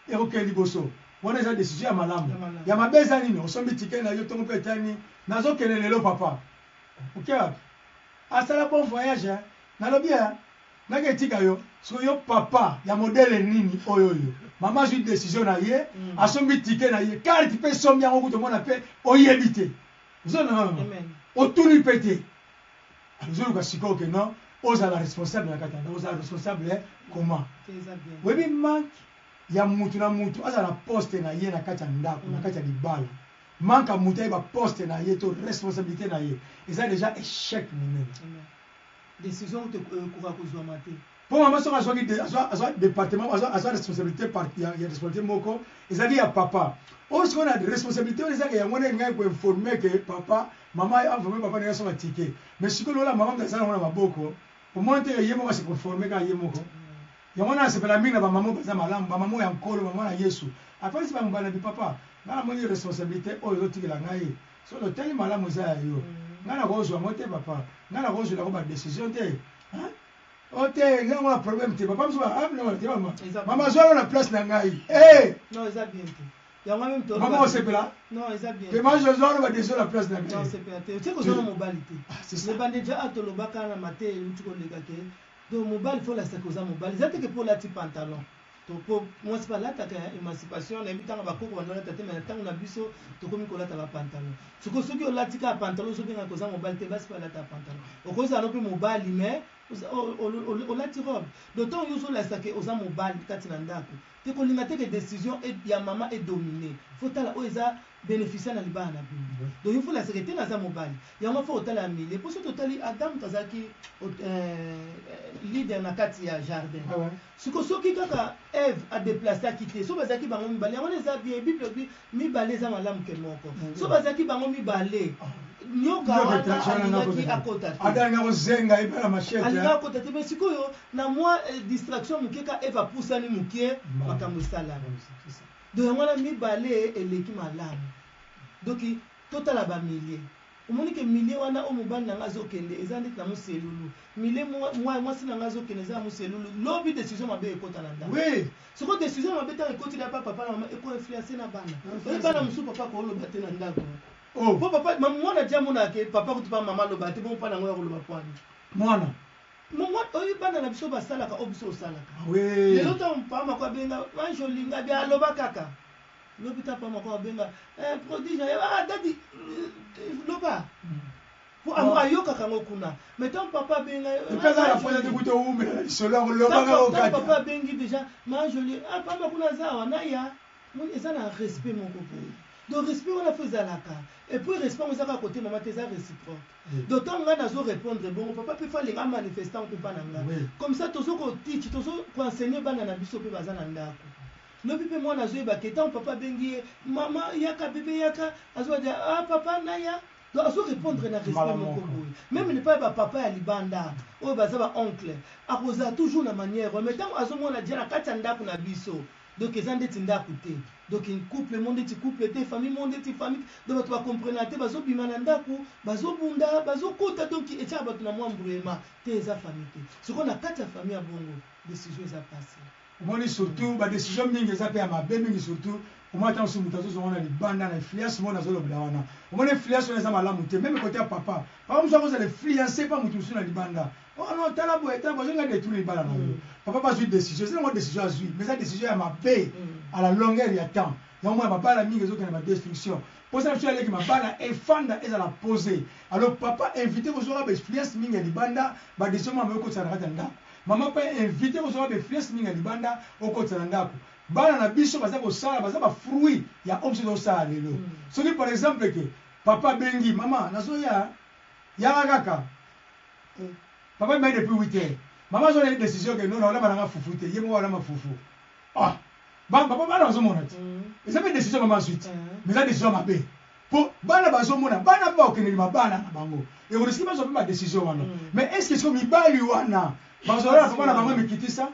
ekokende liboso. Wana eza décision ya malamu. Ya mabe eza nini? Osombi ticket na yo ntongo mpe etani, nazokende lelo papa, oke wapi? Asala bon voyage, nalobi naki etika yo. Soki yo papa ya modèle nini oyo, oyo mama azwi décision na ye, asombi ticket na ye, carte mpe esombi yango, kutu omona mpe oyebi te. Ozonanga mama. Otuni mpe te. Ozoluka sikoyo ke non, ozala responsable na kati ya ndako. Ozala responsable comment? Te, eza bien. Oyebi, manque ya mutu na mutu azala na poste na ye na kati ya ndako, na kati ya libala, manque ya mutu ayeba poste na ye to responsabilité na ye, eza déjà échec monene. Amen. Décision ekoka kozwama te. Mpo mama soki azwaki azwa département, azwa responsabilité ya responsabilité moko ezalaki ya papa oyo, sikoyo na responsabilité oyo ezalaki yango wana, elingaki koinforme ke papa, mama informe papa ndenge asomba ticket. Mais sikoyo lokola mama moto aza nango na maboko, omoni te ye moko asikoforme kaka ye moko. Yango wana nasepela mingi na bamama oyo baza malamu, bamama oyo ya Nkolo, bamama na Yesu. Afandisi bamobali na bi: "Papa, ngai namoni responsabilité oyo ozotikela ngai, soki totali malamu, eza ya yo. Ngai nakozwa yango te, papa. Ngai nakozwela yango badécision te." Hein? O te, ngai yango na problème te. Papa mosusu te, mama. Mama azwa yango na place na ngai. Eh! Non, eza bien te. Yango même to Mama osepela? Non, eza bien. Ke ma jozwa wana badécision na place na non, ngai. Osepela te, otie kozwa na mobali te. Ah, c'est ça. Lebande déjà a tolobaka na mate euti koleka ke donc mobali fo olasaka oza mobali. Eza te ke mpo olati pantalon to mpo mwasi mpe alataka ya émancipation. Nayebi ntango bakoko banda olata te, mais na ntango na biso tokomi kolata bapantalon. Sikoyo soki olati kaka pantalon, ozobengaka oza mobali te. Basi mpe alataka pantalon. Okozala no mpe mobali, mais olati robe. Donc ntango yo ozolakisa ke oza mobali kati na ndako te, kolinga te ke décision ya mama edomine. Fo tala oyo eza bénéficiaire na libala na bino. Donc yo fo olakisa ke te, naza mobali. Yango fo otala ya milieu, mpo soki totali Adam, azalaki leader na kati ya jardin. Siko soki kaka Eve adeplasaki te, so bazalaki bango mibale, yango wana eza bien. Bible elobi mibale eza malamu ke moko. So bazalaki bango mibale, nyoka wana alingaki akota te. Ata alinga kozenga ye mpe na machette. Alingaki akota te. Mais sikoyo na mwa distraction moke ka Eve apusani moke, makambo esalami. Donc yango wana mibale eleki malamu. Donc totala bamilie. Omoni ke milieu wana oyo mobali na ngai azokende eza ndeti na moselulu, milieu mwasi na ngai azokende eza ya moselulu. Lobi décision mabe ekota na ndako. Sikoyo décision mabe ntango ekoteli ya pa papa na mama, ekoinfluence na bana. Oye bana mosusu, papa akoloba te na ndako. Po papa, mwana dia amonaka ke papa kutu pa mama aloba te, bongo mpa nango ya koloba pwani? Mwana. Oyo bana na biso basalaka, oyo biso osalaka lelo, ntango papa mako abenga ange olinga bia, aloba kaka. Lobi ta papa mako abenga prodige, ah dadi, loba po ayokaka yango kuna. Mais ntango papa abenga Epeza na posa te kuta owumela na lisolo yango, lobaka. Ntango papa abengi déjà ma Jolie, ah papa kuna aza awa naya, eza na respect moko boye. Donc respect wana fo ezalaka. Et puis respect yango eza kaka kote mama te, eza réciproque. Donc ntango ngai nazo répondre bongo, papa mpe fo alinga amanifeste yango mpe mpa na ngai. Comme ça tozo koteach, tozo koenseigner bana na biso mpe baza na ndako. Lobi mpe mwana azoyeba ke ntango papa abengi ye mama yaka, bebe yaka, azoba ah papa naya. Donc azo répondre na respect moko boye. Même ne pas bapapa ya libanda oyo baza baoncle, akozala toujours na manière. Mais ntango azomona dia na kati ya ndako na biso, donc eza ndeti ndako te, donc couple mo ndeti couple te, famille mo ndeti famille. Donc bato bacomprena te, bazobima na ndako, bazobunda, bazokota. Donc etiaka bato na mwa embrouillement te, eza famille te. Sikoyo na kati ya famille ya bongo, décision eza pasi. Omoni, surtout badécision mingi eza mpe ya mabe mingi. Surtout omoni ata mosusu moto azozonga na libanda na influence moko nazolobela wana. Omoni, influence wana eza malamu te. Même côté ya papa, papa mosusu akozala influence pa moto mosusu na libanda. Oh non, tala boye, tala boye, azolinga détruire libala na yo. Papa bazwi décision, eza nango décision azwi, mais eza décision ya mabe à la longueur ya temps. Yango mona mabala mingi ezokende badestruction. Mposa biso aleki mabala efanda, ezala posé. Alors papa invité kozwaka bainfluence mingi ya libanda, badécision mama okotisa na kati ya ndako. Mama mpe invité kozwaka bainfluence mingi ya libanda, okotisa na ndako. Bana na biso baza kosala, baza bafruit ya oyo biso tozosala lelo. Soki par exemple ke papa abengi mama, nazoya, yaka kaka, papa abimaki depuis 8 heures, mama azwa na décision ke non, naolamba nanga fufu te, ye moko alamba fufu. Ah, papa, bana bazomona te. Eza mpe décision mama azwi te, mais eza décision mabe, mpo bana bazomona. Bana mpe bakokendeli mabala na bango, ekoriski bazwa mpe badécision wana. Mais est ce que siko mibali wana bazwala na papa na bango mikitisa,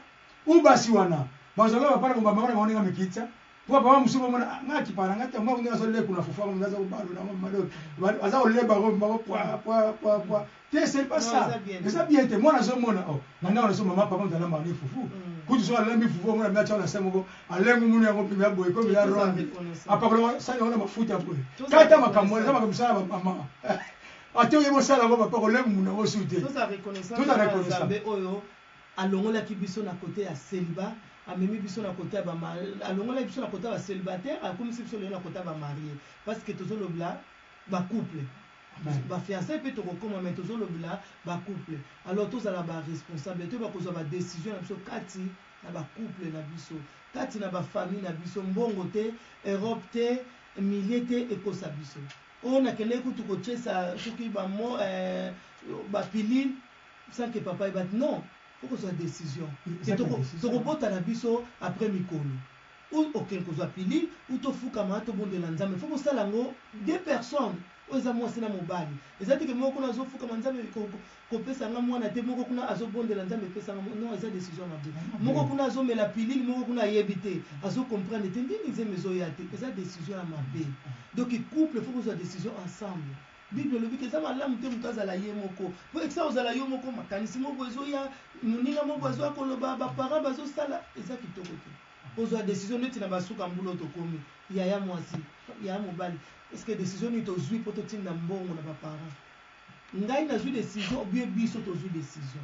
ou basi wana bazwala papa na mama na bango ndenge mikitisa? Mpo papa mosusu bomona nga akipaka na nga te, mwa ndenge azolekuna fufu yango, aza kobaluna yango, aza koleba yango mako pwa pwa pwa pwa te. C'est pas ça, eza bien te. Mwana azomona o na ndako na so, mama, papa moto alambaka ne fufu. Kutu soki alambi fufu, omona mbi atya na se moko, alengu munu yango mpenza boye, komi ya ronde, apakola sani yango na mafuta boye. Kata makambo wana eza makambo sala bamama ate oyebi osala yango, papa kolengu munu yango su te. Toza reconnaissant oyo alongolaki biso na côté ya célibat, amemi biso na côté ya alongolaki biso na côté ya bacélibataire, akomisi biso lelo na côté ya bamarié, parce que tozolobela bacouple. Amen. Ba fiançailles pe tokokoma mais tozolobela ba couple. Alors tozala ba responsable, toyeba kozwa ba decision na biso kati na ba couple na biso, kati na ba famille na biso. Mbongo te, Europe te, milieu te ekosa biso. Oyo nakendeki kutu kotiesa soki ba mo eh, ba pilule sans que papa ayeba. Non, faut kozwa decision. Eza Ke pe decision. tokobota na biso après mikolo. Ou okende kozwa pilule ou tofukama tobondela Nzambe. Faut kosala yango deux personnes. Oyo eza mwasi na mobali. Eza te ke moko kuna azofukama Nzambe kopesa nga mwana te, moko kuna azobondela Nzambe epesa nga mwana. Non, eza decision mabe. Moko kuna azomela pilule, moko kuna ayebi te, azo comprendre te ndini nzembo ezoya te. Eza decision ya mabe. Donc couple faut kozwa decision ensemble. Bible elobi ke eza malamu te moto azala ye moko. Po ekisa ozala yo moko, makanisi moko ezoya, moninga moko azoya koloba, ba parents bazosala, eza kitoko te. Kozwa decision neti na basuka mbula oyo tokomi, yaya mwasi, yaya mobali, est ce que decision nini tozwi po totinda mbongo na ba parents? Ngai nazwi decision ou bien biso tozwi decision?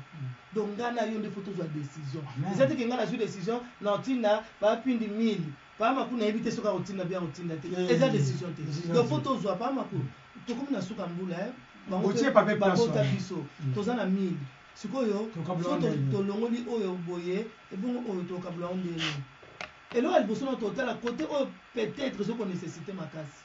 Donc ngai na yo nde faut tozwa decision. Eza te ke ngai nazwi decision na otinda pa pindi 1000, pa maku nayebi te soki akotinda bien akotinda te. Eza decision te. Donc faut tozwa pa maku. Tokomi na suka mbula hein. Bango Botie pe papier place babota wana. biso. Toza na 1000. Sikoyo Tokabola soki ndenge nini? tolongoli oyo boye, ebongo oyo tokabola yango ndenge nini? Eloko ya liboso na totala côté oyo peut-être ezoko nécessité makasi.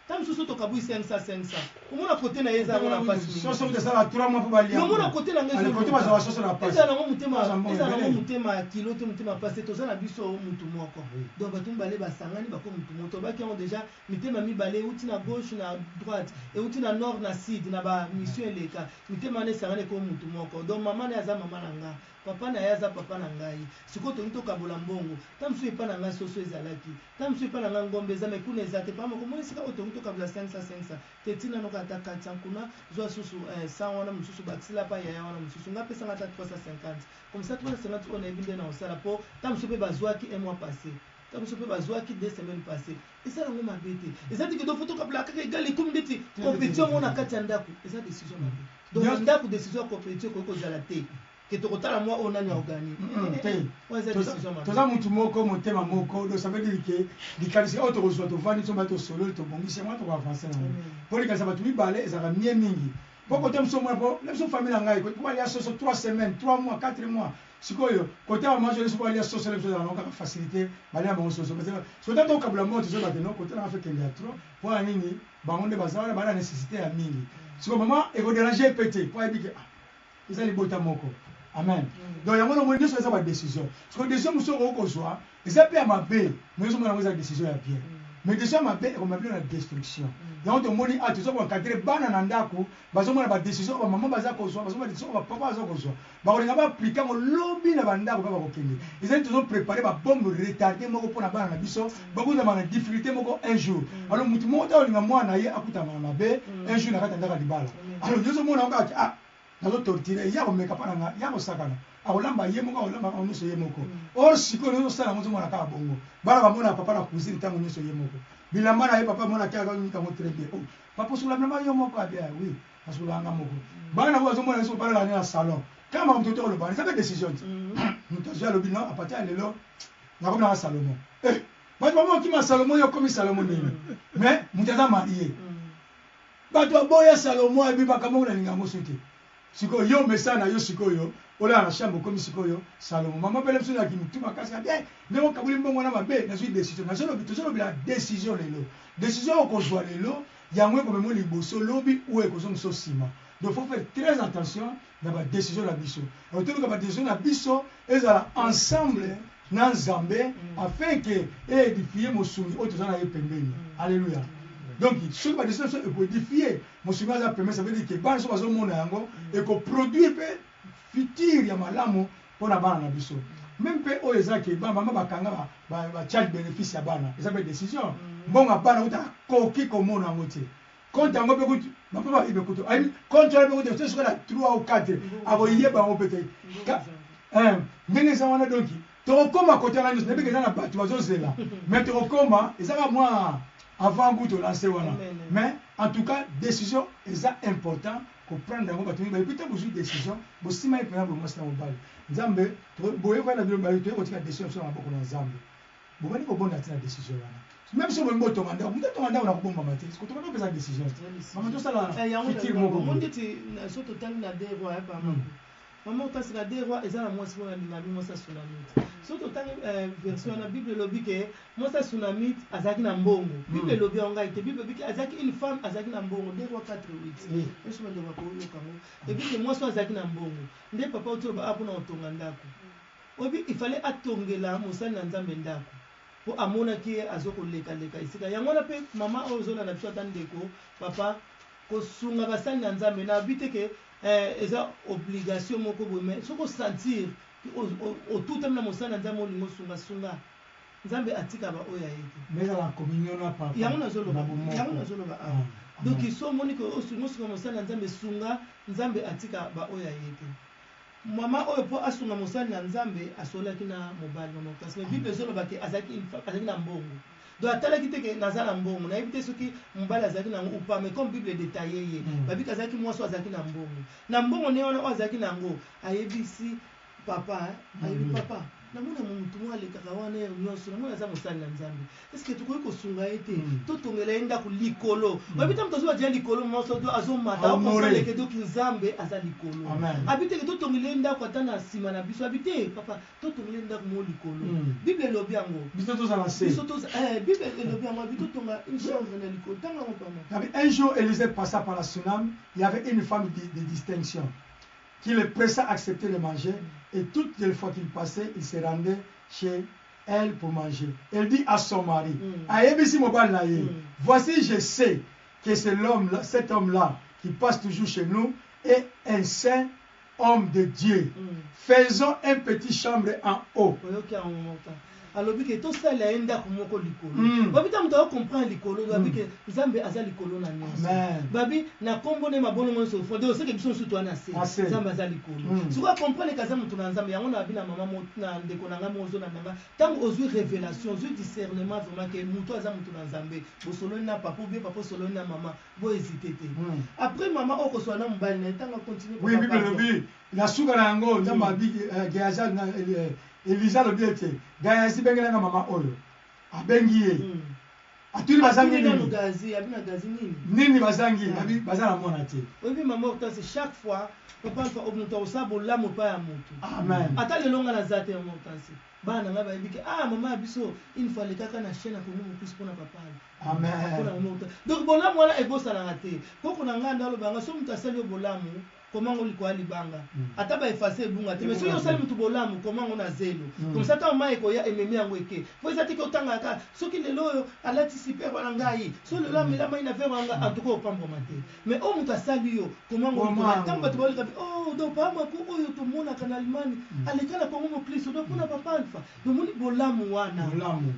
Tango mosusu tokabwi 500 500. Omona côté na ye eza yango na pasi mingi. Soso kuta sala 3 mois po balia. Omona côté na ngai Allez, côté bazwa soso na pasi. Ezala nango motema, Bazwa mbongo ezala nango ebele. motema ya kilo te, motema pasi te, toza na biso mutu moko. Oui. Donc bato mibale basangani bako mutu moko. Tobaki yango déjà mitema mibale euti na gauche na droite, euti na nord na sud na ba mission eleka. Mitema wana esangani ekomi mutu moko. Donc mama na ye aza mama na nga, papa na ye aza papa na ngai. Sikoyo tolingi tokabola mbongo. Tango mosusu epa na ngai soso ezalaki, tango mosusu epa na ngai ngombe eza, mais kuna eza te. Papa moko omoni esika oyo tolingi tokabola 500 500 te, tina noka ata 400 kuna, zwa susu 100 wana mosusu, bakisela pa yaya wana mosusu. Ngai apesa ngai ata 350. Comme ça 350 oyo nayebi nde na kosala po tango mosusu pe bazwaki un mois passé, tango mosusu pe bazwaki 2 semaines passées. Eza nango mabe te. Eza te ke donc faut tokabola kaka egal ekomi ndeti compétition moko na kati ya ndako. Eza décision mabe. Donc na ndako décision ya compétition ekoki kozala te. Ke tokotala mwa oyo nani aoganye. Te. Oyo eza décision mabe. Toza mutu moko, motema moko. Donc ça veut dire que likanisi oyo tokozwa tovandi biso mibale tosololi tobongisi yango wana tokoavancer nango. Po likanisi ya bato mibale ezalaka mie mingi. Po kote mosusu omona po na biso famille na ngai po balia soso 3 semaines, 3 mois, 4 mois. Sikoyo kote ya mama Jolie soki balia soso na biso ezalaka nango kaka facilité balia bango soso. Parce que soki tango tokabola mbongo tozoyeba ke non kote na nga fe kende ya trop po na nini bango nde baza wana baza na nécessité ya mingi. Sikoyo mama ekoderange ye pe te po ayebi ke ah eza libota moko. Amen. Donc yango na omoni nyonso eza ba décision. Sikoyo décision mosusu okoki kozwa eza pe ya mabe mais ozomona yango eza décision ya bien. Mais décision ya mabe ekomema bino na destruction. Yango tomoni ah toza koencadrer bana na ndako bazomona ba décision oyo ba mama baza kozwa, bazomona décision oyo ba papa baza kozwa. Bakolinga ba appliquer yango lobi na ba ndako pe bakokende. Ezali tozo preparer ba bombe retardee moko pona bana na biso bakutama na difficulté moko un jour. Alors mutu moko te akolinga mwana na ye akutama na mabe un jour na kati ya ndako ya libala. Alors yo ozomona yango kaka ah nazo torturer ye akomeka pa na nga, ye akosakana, akolamba ye moko, akolamba bango nyonso ye moko. Or sikoyo nde ozosala yango ozomona kaka bongo. Bana bamonaka papa na cuisine tango nyonso ye moko. Bilamba na ye papa amona te azonika yango très bien. Oh papa osokola bilamba yo moko? Abi ah oui nasokolaka nga moko. Bana oyo bazomona biso balala na salon. Kaka makambo toto koloba eza pe décision te. Moto azwi alobi non à partir ya lelo nakomi nanga Salomon. Eh bato bango okima Salomon yo okomi Salomon nini? Mais moto aza marié. Bato baboya Salomon ayebi makambo ngo nalinga yango su te. Sikoyo yo mesana na yo sikoyo olala na chambre okomi sikoyo Salomon. Mama pele biso na kimutu makasi ya bien ndenge okaboli mbongo wana mabe nazwi décision. Nazolobi tozolobela décision lelo. Décision okozwa lelo yango ekomema liboso lobi ou ekozongisa nsima. Donc faut faire très attention na ba décision na biso. Alors toluka ba décision na biso ezala ensemble na Nzambe afin que édifier mosungi oyo toza na ye pembeni. Alléluia. Donc soki ba décision na biso ekoédifier mosungi aza pembeni, ça veut dire que bana so bazomona yango ekoproduire pe futur ya malamu mpona bana na biso. Même pe oyo eza ke ba mama bakanga ba child bénéfice ya bana, eza pe décision. Mbongo ya bana kuta akoki komona yango te. Compte yango pe kutu papa bayebi kutu ayebi compte wana pe kutu soki na 3 ou 4 akoyeba yango pe te. Ndenge eza wana donc tokokoma kote wana nyonso nayebi ke eza na bato bazozela mais tokokoma eza kaka mwa avant goût tolancer wana. Mais en tout cas décision eza important koprendre yango bato mibale. Puis ntango bozwi décision bosimani mpenza boye mwasi na mobali. Nzambe boyokani na bino mibale toye kotika décision na biso na maboko na Nzambe. Bobandi kobonda ntina décision wana. Même soki bolingi botonga ndako, moto atonga ndako na kobombama te. Kotonga ndako eza decision te. Mama tosala futur moko boye. Ndeti soki totangi na deux rois pa mama. Mama otasi na deux rois eza na mwasi moko alinga mi mwasi ya Sunamite. Soki totangi version wana Bible elobi ke mwasi ya Sunamite azalaki na mbongo. Bible elobi yango ngai te. Bible elobi ke azalaki une femme azalaki na mbongo. Deux rois 4 8. Yesu bandeko bakoyoka yango. Elobi ke mwasi oyo azalaki na mbongo. Nde papa oti oloba awa pona kotonga ndako. Oyebi il fallait atongela mosali na Nzambe ndako. Po amonaki ye azo koleka leka esika yango wana pe maman oyo ozo landa biso ata ndeko papa kosunga basali na nzambe na lobi te ke eh, eza obligation moko boye mais soki o sentir otutami na mosali na nzambe olingi osunga sunga nzambe atika ba oyo ya ye te. Mais ezala communion na papa yango nazoloba yango nazoloba awa donc so omoni ke osunga osunga mosali na nzambe sunga nzambe atika ba oyo ya ye te. Maman oyo po asunga mosali na nzambe asololaki na mobali mama kasi mais bible ezoloba ke azalaki une femme azalaki na mbongo donc atalaki te ke naza na mbongo nayebi te soki mobali azalaki na yango ou pas mais comme bible edetaille ye babi ke azalaki mwasi oyo azalaki na mbongo na mbongo ne wana oyo azalaki na yango ayebisi papa ayebi papa namona mutu moko alekaka wana heure nyonso namona aza mosali na nzambe Est ce que tokoki kosunga ye te totongela ye ndako likolo oyebi te moto azoba deja likolo moso do azomata Honore. okomprendre ke doki nzambe aza likolo Amen. abi te ke totongela ye ndako ata na nsima na biso abi te papa totongela ye ndako moko likolo Bible elobi yango Biso tozala se. Biso toza eh, bible elobi yango abi totonga une chambre na likolo ntango yango pama. Abi, un jour, Élisée passa par la Sunam, il y avait une femme de distinction qui le pressa à accepter de manger, et toutes les fois qu'il passait, il se rendait chez elle pour manger. Elle dit à son mari, ayebisi mobali na ye, voici je sais que c'est l'homme là, cet homme là qui passe toujours chez nous est un saint homme de Dieu. Faisons un petit chambre en haut. Oyoki yango moko alobi ke tosalela ye ndako moko likolo. Babi ta moto akokomprendre likolo, babi ke Nzambe aza likolo na nyonso. Amen. Babi na kombo ne mabolongo nyonso fonde oseke biso nyonso toa na se. Na se. Nzambe aza likolo. Sikoyo acomprendre ke aza moto na Nzambe yango na babi na mama mo, na ndeko na ngai moko ozolanda nga ntango ozwi révélation ozwi discernement vraiment ke moto aza moto na Nzambe bosololi na papa ou bien papa osololi na mama bo hésiter te. Après mama oyo kosola na mobali na ye ntango acontinue Oui, papa Bible pardon. elobi na suka na yango Nzambe abi Gehazi na Elisa alobi ete Gehazi bengela nga mama oyo. Abengi ye. Atuni bazangi Atuni nanu nini? Gazi, abi na Gazi nini? Nini bazangi? Abi baza na mwana te. Oyebi mama Hortense chaque fois papa Alpha moto akosala bolamu epai ya moto. Amen. Ata lelo nga naza te mama Hortense. Bana na ngai bayebi ke ah mama ya biso une fois alekaka na chaîne ya Congo Mokusi pona papa Alpha. Amen. Pona mama Hortense. Donc bolamu wana ebosanaka te. Koko na ngai nde aloba nga soki moto asali yo bolamu koma yango likolo ya libanga. Ata ba effacer ebunga te mais soki osali mutu bolamu koma yango na zelo. Comme ça tango mayi ekoya ememi yango eke. Po eza te ke otangaka kaka soki lelo oyo alati super wana ngai, soki lelo amela mayi na verre wana ngai en tout cas opambwama te. Mais oyo mutu asali yo koma yango likolo ya tango batu baoleka oh donc papa Maku oyo tomonaka na Allemagne aleka na Congo moklisto donc pona papa Alpha donc omoni bolamu wana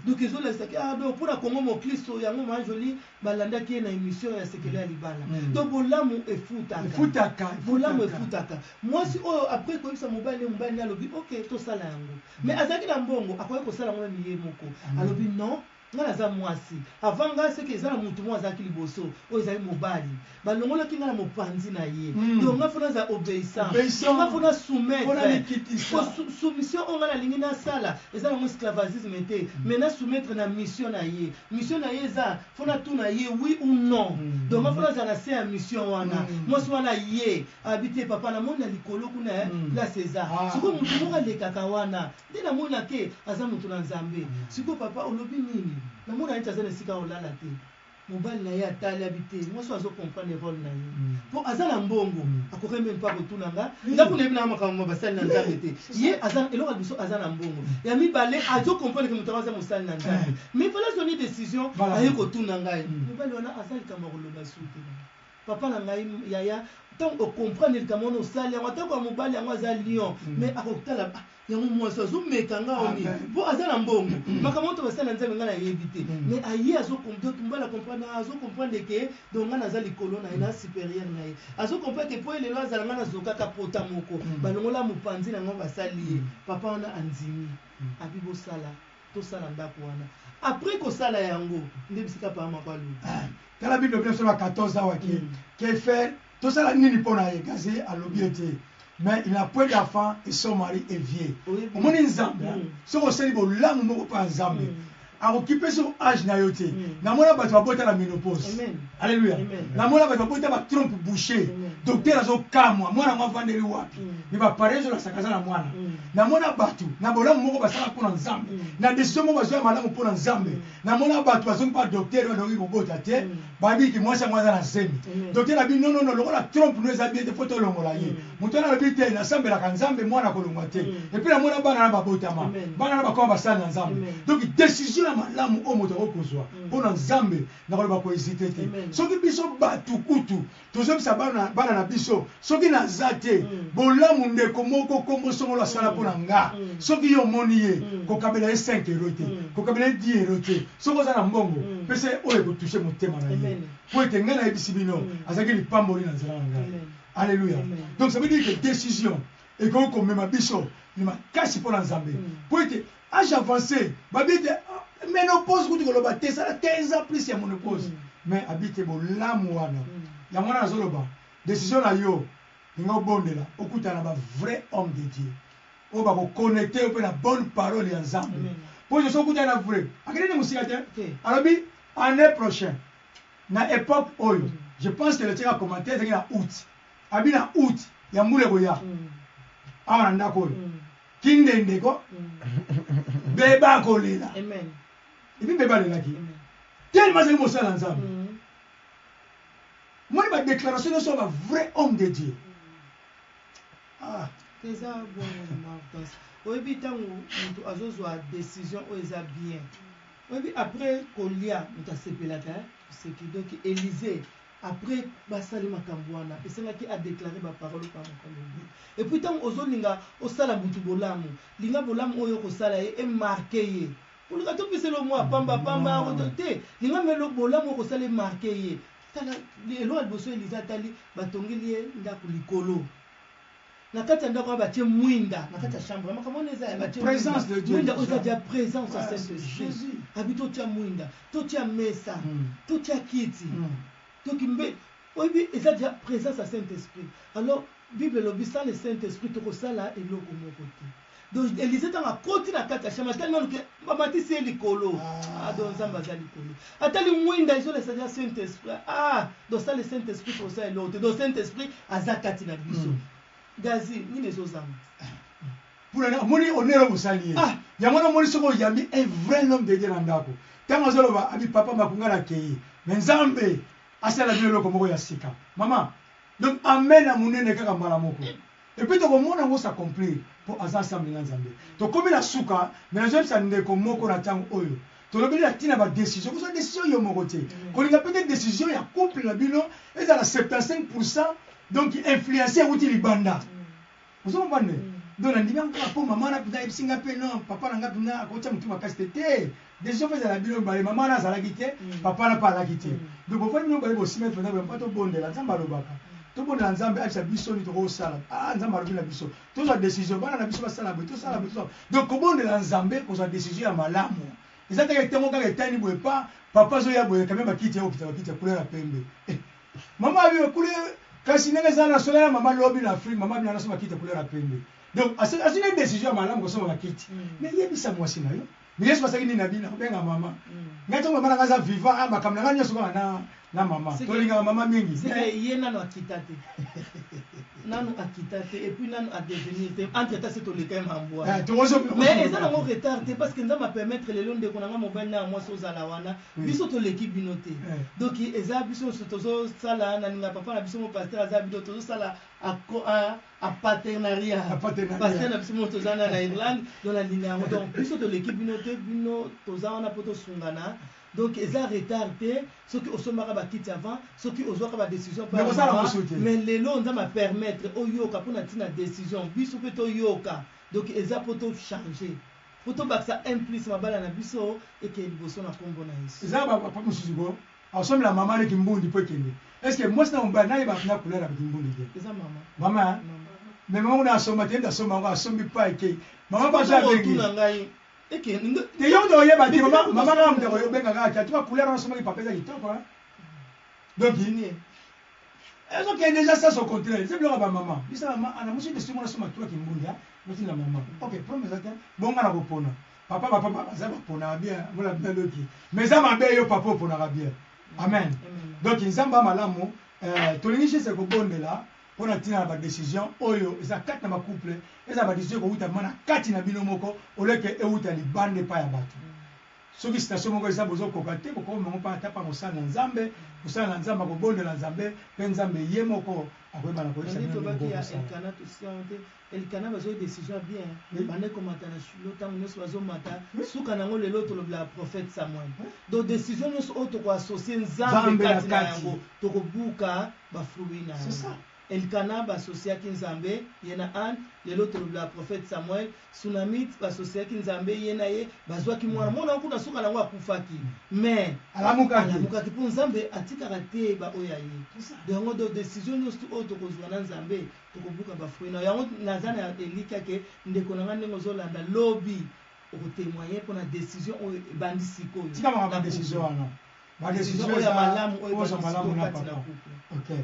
donc ezolakisa ke ah donc pona Congo moklisto yango ma Jolie Balandaki ye na emission ya sekele ya libala. Donc bolamu efutaka. Efutaka, Bolamu efutaka. efutaka. Mwasi oyo après koyebisa mobali ne, mobali ne alobi ok tosala yango. Mais azalaki na mbongo akoki kosala yango meme ye moko. Alobi non nga naza mwasi. Avant nga ce que eza na mutu moko azalaki liboso oyo ezali mobali. Balongolaki nga na mopanzi na ye. Donc nga faut nazala obeissant. Obeissant. Donc nga faut na soumettre. Faut namikitisa. Faut soumission oyo nga nalingi nasala eza nango esclavagisme te. Mais na soumettre na mission na ye. Mission na ye eza faut natuna ye oui ou non. Donc nga faut nazala na se ya mission wana. Mwasi wana ye abi te papa namoni na likolo kuna place eza. Sikoyo mutu moko alekaka wana nde namona ke aza mutu na Nzambe. Sikoyo papa olobi nini? Namona neti aza na esika ya kolala te. Mobali na ye atali abi te mwasi oyo azo comprendre role na ye po aza na mbongo akoki meme pas kotuna nga nga kuna yebi na nga makambo ma basali na Nzambe te ye aza eloko ya liboso aza na mbongo ya mibale azo comprendre ke moto yango aza mosali na Nzambe mais il fallait azwa nde decision aye kotuna ngai mobali wana aza likambo ya koloba lisusu te papa na ngai yaya ntango o comprendre likambo wana osali yango atako ya mobali yango aza lion mais akotala ah, Yango mwasi azo meka nga oyo nini po aza na mbongo makambo oyo basali na nzambe nga nayebi te mais aye azo donc mobali a comprendre azo comprendre ke donc nga naza likolo na ye na superieur na ye azo comprendre ke po ye lelo azala nga nazokaka pota moko balongola mopanzi na nga basali ye papa wana andimi abi bosala tosala ndako wana après kosala yango nde bisika papa mako alobi. Tala bible biso na 14 awa ke ke faire tosala nini mpo na ye kasi alobi ete mais il n'a point d'enfant et son mari est vieux. Omoni Nzambe soki osali bolamu moko mpo ya Nzambe. Akokipe so age na yo te. Namona bato babota na ménopause. Alléluia. Namona bato babota ba trompe bouché. Docteur azokamwa mwana yango avandeli wapi. Mais bapareil ezolasaka aza na mwana. Namona bato na bolamu moko basala mpo na Nzambe, na décision moko bazwa ya malamu mpo na Nzambe. Namona bato bazongi mpa docteur oyo akoki kobota te, babiki mwasi yango aza na zemi. Docteur abi non non non, lokola trompe no eza bien te, faut tolongola ye. Moto wana alobi te, nasambelaka Nzambe, mwana akolongwa te. Et puis namona bana na babotama, bana na bakoma basali na Nzambe. Donc décision ya malamu oyo moto akoki kozwa mpo na Nzambe, nakoloba kohésite te. Soki biso bato kutu tozobisa bana, bana na biso, soki naza te, bolamu ndeko moko kombo songolo asala mpo na nga, soki yo omoni ye, kokabela ye 5 euro te, kokabela ye 10 euro te. Soki oza na mbongo, pesa ye oyo ekotouche motema na ye, po ete ngai nayebisi bino, azalaki lipamboli na nzela na ngai. Alléluia. Donc ça veut dire que décision ekoki komema biso ni makasi mpo na Nzambe, po ete âge avancé babi ete ménopause kutu koloba te, esala 15 ans plus ya ménopause, mais abi te bolamu wana. Yango wana nazoloba, décision na yo, linga obondela, okutana na ba vrai homme de Dieu oyo bakoconnecte yo mpe na bonne parole ya Nzambe, po soki okutana na vrai, akende nde mosika te. Alobi année prochaine na époque oyo, je pense que letiaka commentaire ezalaki na août, abi na août ya mbula ekoya awa na ndako oyo, kindendeko beba akolela. Et puis beba alelaki tellement azali mosala na Nzambe. Moni badéclaration nyonso ya ba vrai homme de Dieu. Ah. Eza bongo, Martins. Oyebi, ntango moto azozwa décision oyo eza bien, oyebi, après kolia moto asepelaka seki. Donc Élysée, après basali makambo wana, esengaki adéclare baparole pa makambo. Et puis ntango ozolinga osala motu bolamu, linga bolamu oyo okosala ye emarke ye. Kolinga topesela mwa pamba pamba te, linga melo bolamu okosala emarke ye. Tala eloko ya liboso Élysée atali, batongeli ye ndako likolo. Na kati ya ndako wana batie mwinda na kati ya chambre. Makambo wana eza ya batie mwinda oyo eza dia présence ya Saint Esprit. Abi totia mwinda, totia mesa, totia kiti, toki mbe. Oyebi, eza dia présence ya Saint Esprit. Alors Bible elobi, sans le Saint Esprit tokosala eloko moko te. Donc Élysée, ntango akoti na kati ya chambre, atali nanu ke bamatisi ye likolo. Ah, donc Nzambe aza likolo. Atali mwinda, ezolesa dia Saint Esprit. Ah, donc sans le Saint Esprit tokosala eloko te. Donc Saint Esprit aza kati na biso. Gazi nini ezozanga? Mpona omoni honneur bosali ye. Yango wana omoni, soki oyambi un vrai homme de Dieu na ndako, ntango azoloba, abi papa makunga na kei, mais Nzambe asala bino eloko moko ya sika, mama. Donc amen ya monene kaka mbala moko, et puis tokomona yango s'accomplir mpo aza ensemble na Nzambe. Tokomi na suka, mais nazoyebisa ndeko moko, na ntango oyo tolobeli na ntina badécision, kozwa décision yo moko te. Kolinga mpe te décision ya couple na bino ezala 75 %, donc influence euti libanda. Ozocomprendre? Donc nandimi yango kaka mpo mama wana mpenza ayebisi nga mpe non, papa na nga mpenza akotia motu makasi te. Te, décision mpe ezala bino mibale. Mama wana azalaki te, papa wana mpe azalaki te. Donc bofandi bino mibale, bosima mpenza mpa tobondela Nzambe. Alobaka tobondela Nzambe ayebisa biso nini tokosala. Ah, Nzambe alobi na biso tozwa décision, bana na biso basala boye, tosala boye, tosala. Donc kobondela Nzambe, kozwa décision ya malamu eza teke ntango kaka etani boye pa papa azoya boye kame bakiti ya kokita, bakiti ya couleur ya pembe. Mama abi couleur, kasi ndenge eza na sola ya mama lobi na Afrique, mama bina nasomba bakiti ya couleur ya pembe. Donc azwi ne décision ya malamu kosomba bakiti, mais yebisa mwasi na yo. Mais Yesu asalaki nini na bino? Kobenga mama ngai ntango mama na ngai aza vivant. Ah, makambo na ngai nyonso kaka na mama. Tolingaka mama mingi. Ye nano akita te, nano akita te, et puis nano adevenir te. Entre temps se toleka ye mambo wana, mais eza nango retard te, parce que Nzambe apermettre lelo ndeko na nga mobali na ya mwasi ozala wana. Biso toleki bino te. Donc eza biso nyonso tozosala na ninga papa na biso mo pasteur aza bino, tozosala a partenariat. Pasteur na biso mo toza na Irlande, donc nalinga yango. Donc biso toleki bino te, bino toza wana mpo tosungana. Donc eza retard te soki osombaka bakiti avant, soki ozwaka badécision, mais lelo Nzambe apermettre oyoka mpona ntina décision, biso mpe toyoka. Donc eza mpo tochange, mpo tobakisa un plus, mabala na biso ekeye liboso na nkombo na Yesu. Eza bapapa mosusu ko akosombela mama aleki mbundi mpo ekende. Est ce que mwasi na mobali nayeba na couleur ya kimbundi te? Eza mama. Mama, mais mama kuna asomba te, asomba yango, asombi pa ekei, mama bazo abengi na ngai. Te, yo moto oyeba te. Mama kaka moto akobenga kaka te atuka couleur wana asombaki papa eza kitoko. Donc ezokende déjà sens au contraire. Eza biloko ya bamama. Bisa mama ana mosi desi mona soma trois kimbundi notinda mama. Ok, problème eza te, bonga na kopona. Papa ba papa baza baponaka bien, mona bien doki. Mais eza mabe yo papa oponaka bien. Amen. Donc Nzambe ya malamu, eh, tolingi juste kobondela mpo na ntina na badecision oyo eza kati na bacouple, eza badecision ekowuta ma na kati na bino moko oleke ewuta libanda epai ya bato. Soki situation moko eza bozokoka te, bokoma bango mpa ata mpa mosala na Nzambe, mosala na Nzambe akobondela Nzambe, mpe Nzambe ye moko akoyeba na koyebisa Nde bino nini tobaki ya bokosala. Elkana tosala te. Elkana bazwaki decision ya bien. Banda komata na Shilo ntango nyonso bazomata. Suka nango lelo tolobela prophète Samuel. Donc décision nyonso oyo tokoassocie Nzambe Nzambe na kati na kati. yango, tokobuka bafruit na C'est ça. yango. Elkana basosiaki Nzambe ye na Anne, lelo tolobela prophète Samuel. Sunamite basosiaki Nzambe ye na ye, bazwaki mwana. Mwana kuna suka nango akufaki. Mais Alamukaki. Alamukaki mpo Nzambe atikaka te ba oyo ya ye. C'est ça. Yango donc décision nyonso oyo tokozwa na Nzambe, tokobuka bafruit na yango. Naza na elikya ke ndeko na nga ndenge ozolanda lobi okotémoigne mpona décision oyo ebandi sikoyo. Tika makambo ya décision wana. Ba Décision décision oyo ya eza malamu oyo oyo ebandi malamu sikoyo na kati na papa. couple. Ok.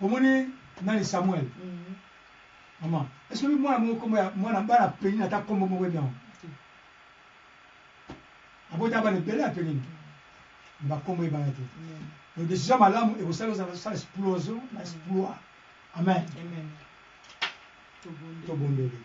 Omoni nani Samuel? Maman, est-ce que mwana moko kombo ya mwana bana Penina ata kombo moko ebi yango? Abota bana ebele ya Penina. Bakombo ebana te. Donc décision malamu ekosala ozala osala explosion na exploit. Amen. Amen. Tobondeli. Tobondeli.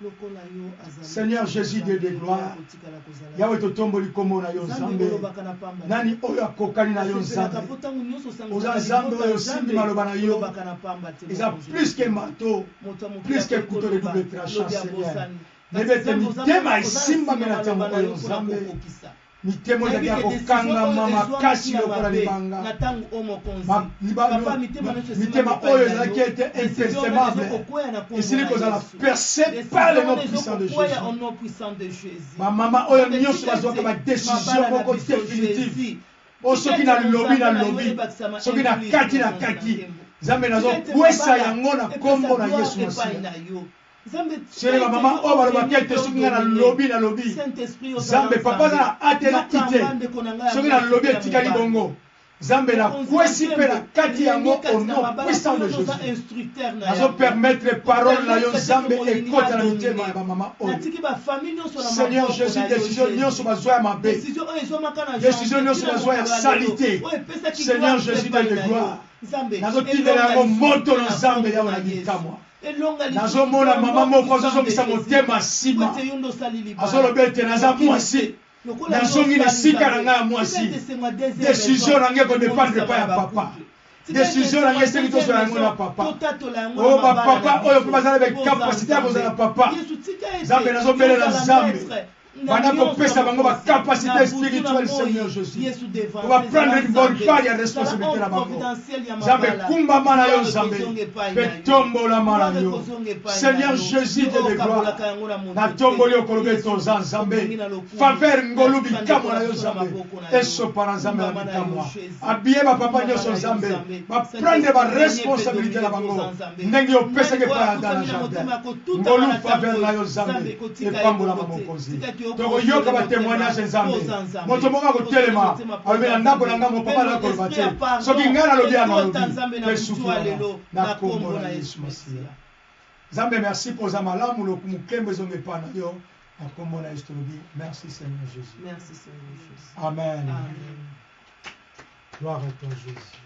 Lokola yo azali Seigneur Jésus, Dieu de gloire, kotikala kozala. Yawe totomboli kombo na yo Nzambe Nzambe. olobaka na pamba te. Nani oyo akokani na yo Nasepelaka Nzambe? mpo ntango nyonso osangisaka Oza Nzambe libota oyo ya osimbi Nzambe, maloba na yo. olobaka na pamba te, Eza mokonzi. plus que marteau, Moto ya mokili plus que akoki couteau de koloba, double tranchant, lobi Seigneur. abosani. Nayebi Kasi ete Nzambe oza mitema na- oza na esimbami nsima na ntango maloba na oyo yo mpona Nzambe. kokokisa. Mitema ezalaki ya Nayebi ke décision kokangama oyo makasi ezwamaki ya lokola mabe libanga. na ntango oyo mokonzi. Ma- Papa, mitema nyonso esimbami mitema epai oyo na ezalaki yo. ete Décision wana impercevable ezokokwea na kombo esili na kozala Yesu. percé Décision par le nom wana puissant de ezokokwea Jésus. au nom puissant de Jésus. Bamama oyo Nzambe, nyonso tika bazwaka ete badecision mabala na moko biso, définitive. Jésus. O Tika soki ete nalobi Nzambe na yo nalobi, ebakisama soki na incluse kati na mokonzi na kati, nkembo. Nzambe Tika ete nazokwesa mabala yango na epesa kombo na gloire Yesu epai Masiya. na yo. Nzambe, tika Sele ete bamama yo oyo balobaki orenie ete mpe soki ngai odomine. nalobi nalobi, Saint-Esprit, ozala Nzambe papa aza Nzambe. na A te na I Yokamba te, ndeko na ngai ya soki mwasi nalobi mpe ya etikali mobali. bongo, Nzambe Mokonzi na nakwesi mpe na nkembo, kati yango renie au kati na nom mabala puissant mpo de yo oza Jésus. instructeur na Nazo yango. permettre parole na yo Kopermettre te ke Nzambe moyini ekota na mitema adomine. ya bamama oyo. Natiki bafamille nyonso na Seigneur maboko Jésus, na yo décision nyonso Jésus. bazwa ya mabe, Décision oyo ezwamaka na décision janvier nyonso ntina bazwa ya mokolo ya lelo salite, oyo epesaki Seigneur gloire te Jésus epai Dieu de na yo gloire, Nzambe, nazotindela elonga yango lisusu moto te na na Nzambe kombo yawe na na Yesu. bikamwa. Elonga lisusu te Nazomona au mama nom moko puissant de azozongisa Jésus. motema Po nsima, ete yo nde osali libala azoloba ete naza mokili mwasi, te lokola yo nazongi na osali esika na Nzambe, ngai ya tika mwasi, ete esengo ya deuxième décision maison na ngai ekodépendre emonisama epai na ya papa, bacouple. Tika ete décision na esengo ngai ya esengi deuxième tozwa yango na maison papa. totatola yango na O mabala na bapapa oyo mpe biso. baza na Oza bacapacité ya kozala Nzambe. papa, Yesu, tika ete Nzambe nazobelela yozala Nzambe maître na banda nyonso kopesa bango mokonzi na bacapacité butu na spirituelle, Seigneur moi Jésus, Yesu po devant baprendre ezala une bonne Nzambe, part ya zala responsabilité homme na bango. providentiel ya Nzambe mabala. kumbama na yo Gloire Nzambe ekozonga epai mpe na yo, tombolama na gloire yo, ekozonga epai na Seigneur yo. Jésus Yo Dieu oyo de gloire, okabolaka yango na moto te natomboli okoloba ete Yesu oza Nzambe, obongi na lokumu. faveur ngolu Natika ndeko bikamwa na na yo biso na Nzambe maboko na yo, esopa na Nzambe na kumbama na yo bikamwa, Jésus, abie bapapa kumbama nyonso na yo Nzambe Nzambe. baprendre Saint-Esprit, règne mpe baresponsabilité domine na mpo bango oza Nzambe. ndenge Nani opesaki oyo epai ya Adam na akutami na jardin, motema ya kotutama ngolu na ntango faveur na oyo yo Nzambe Nzambe kotika ye epambolama bongo te. mokonzi. Tika ete Tokoyoka okonsole motema batémoignage mpo Nzambe, oza Nzambe, moto moko konsole akotelema motema mpo alobi oza na ndako na Nzambe. ngai Mpe mopapa nakoloba esprit te, ya soki pardon ngai nalobi ya ekota nalobi Nzambe na mpe butu suki ya wana lelo na na kombo kombo na na Yesu Yesu Masiya. Masiya. Nzambe merci mpo oza malamu, lokumu nkembo ezonga epai na yo na kombo na Yesu tolobi merci Seigneur Jésus. Merci Seigneur Jésus. Amen. Amen. Gloire à toi Jésus.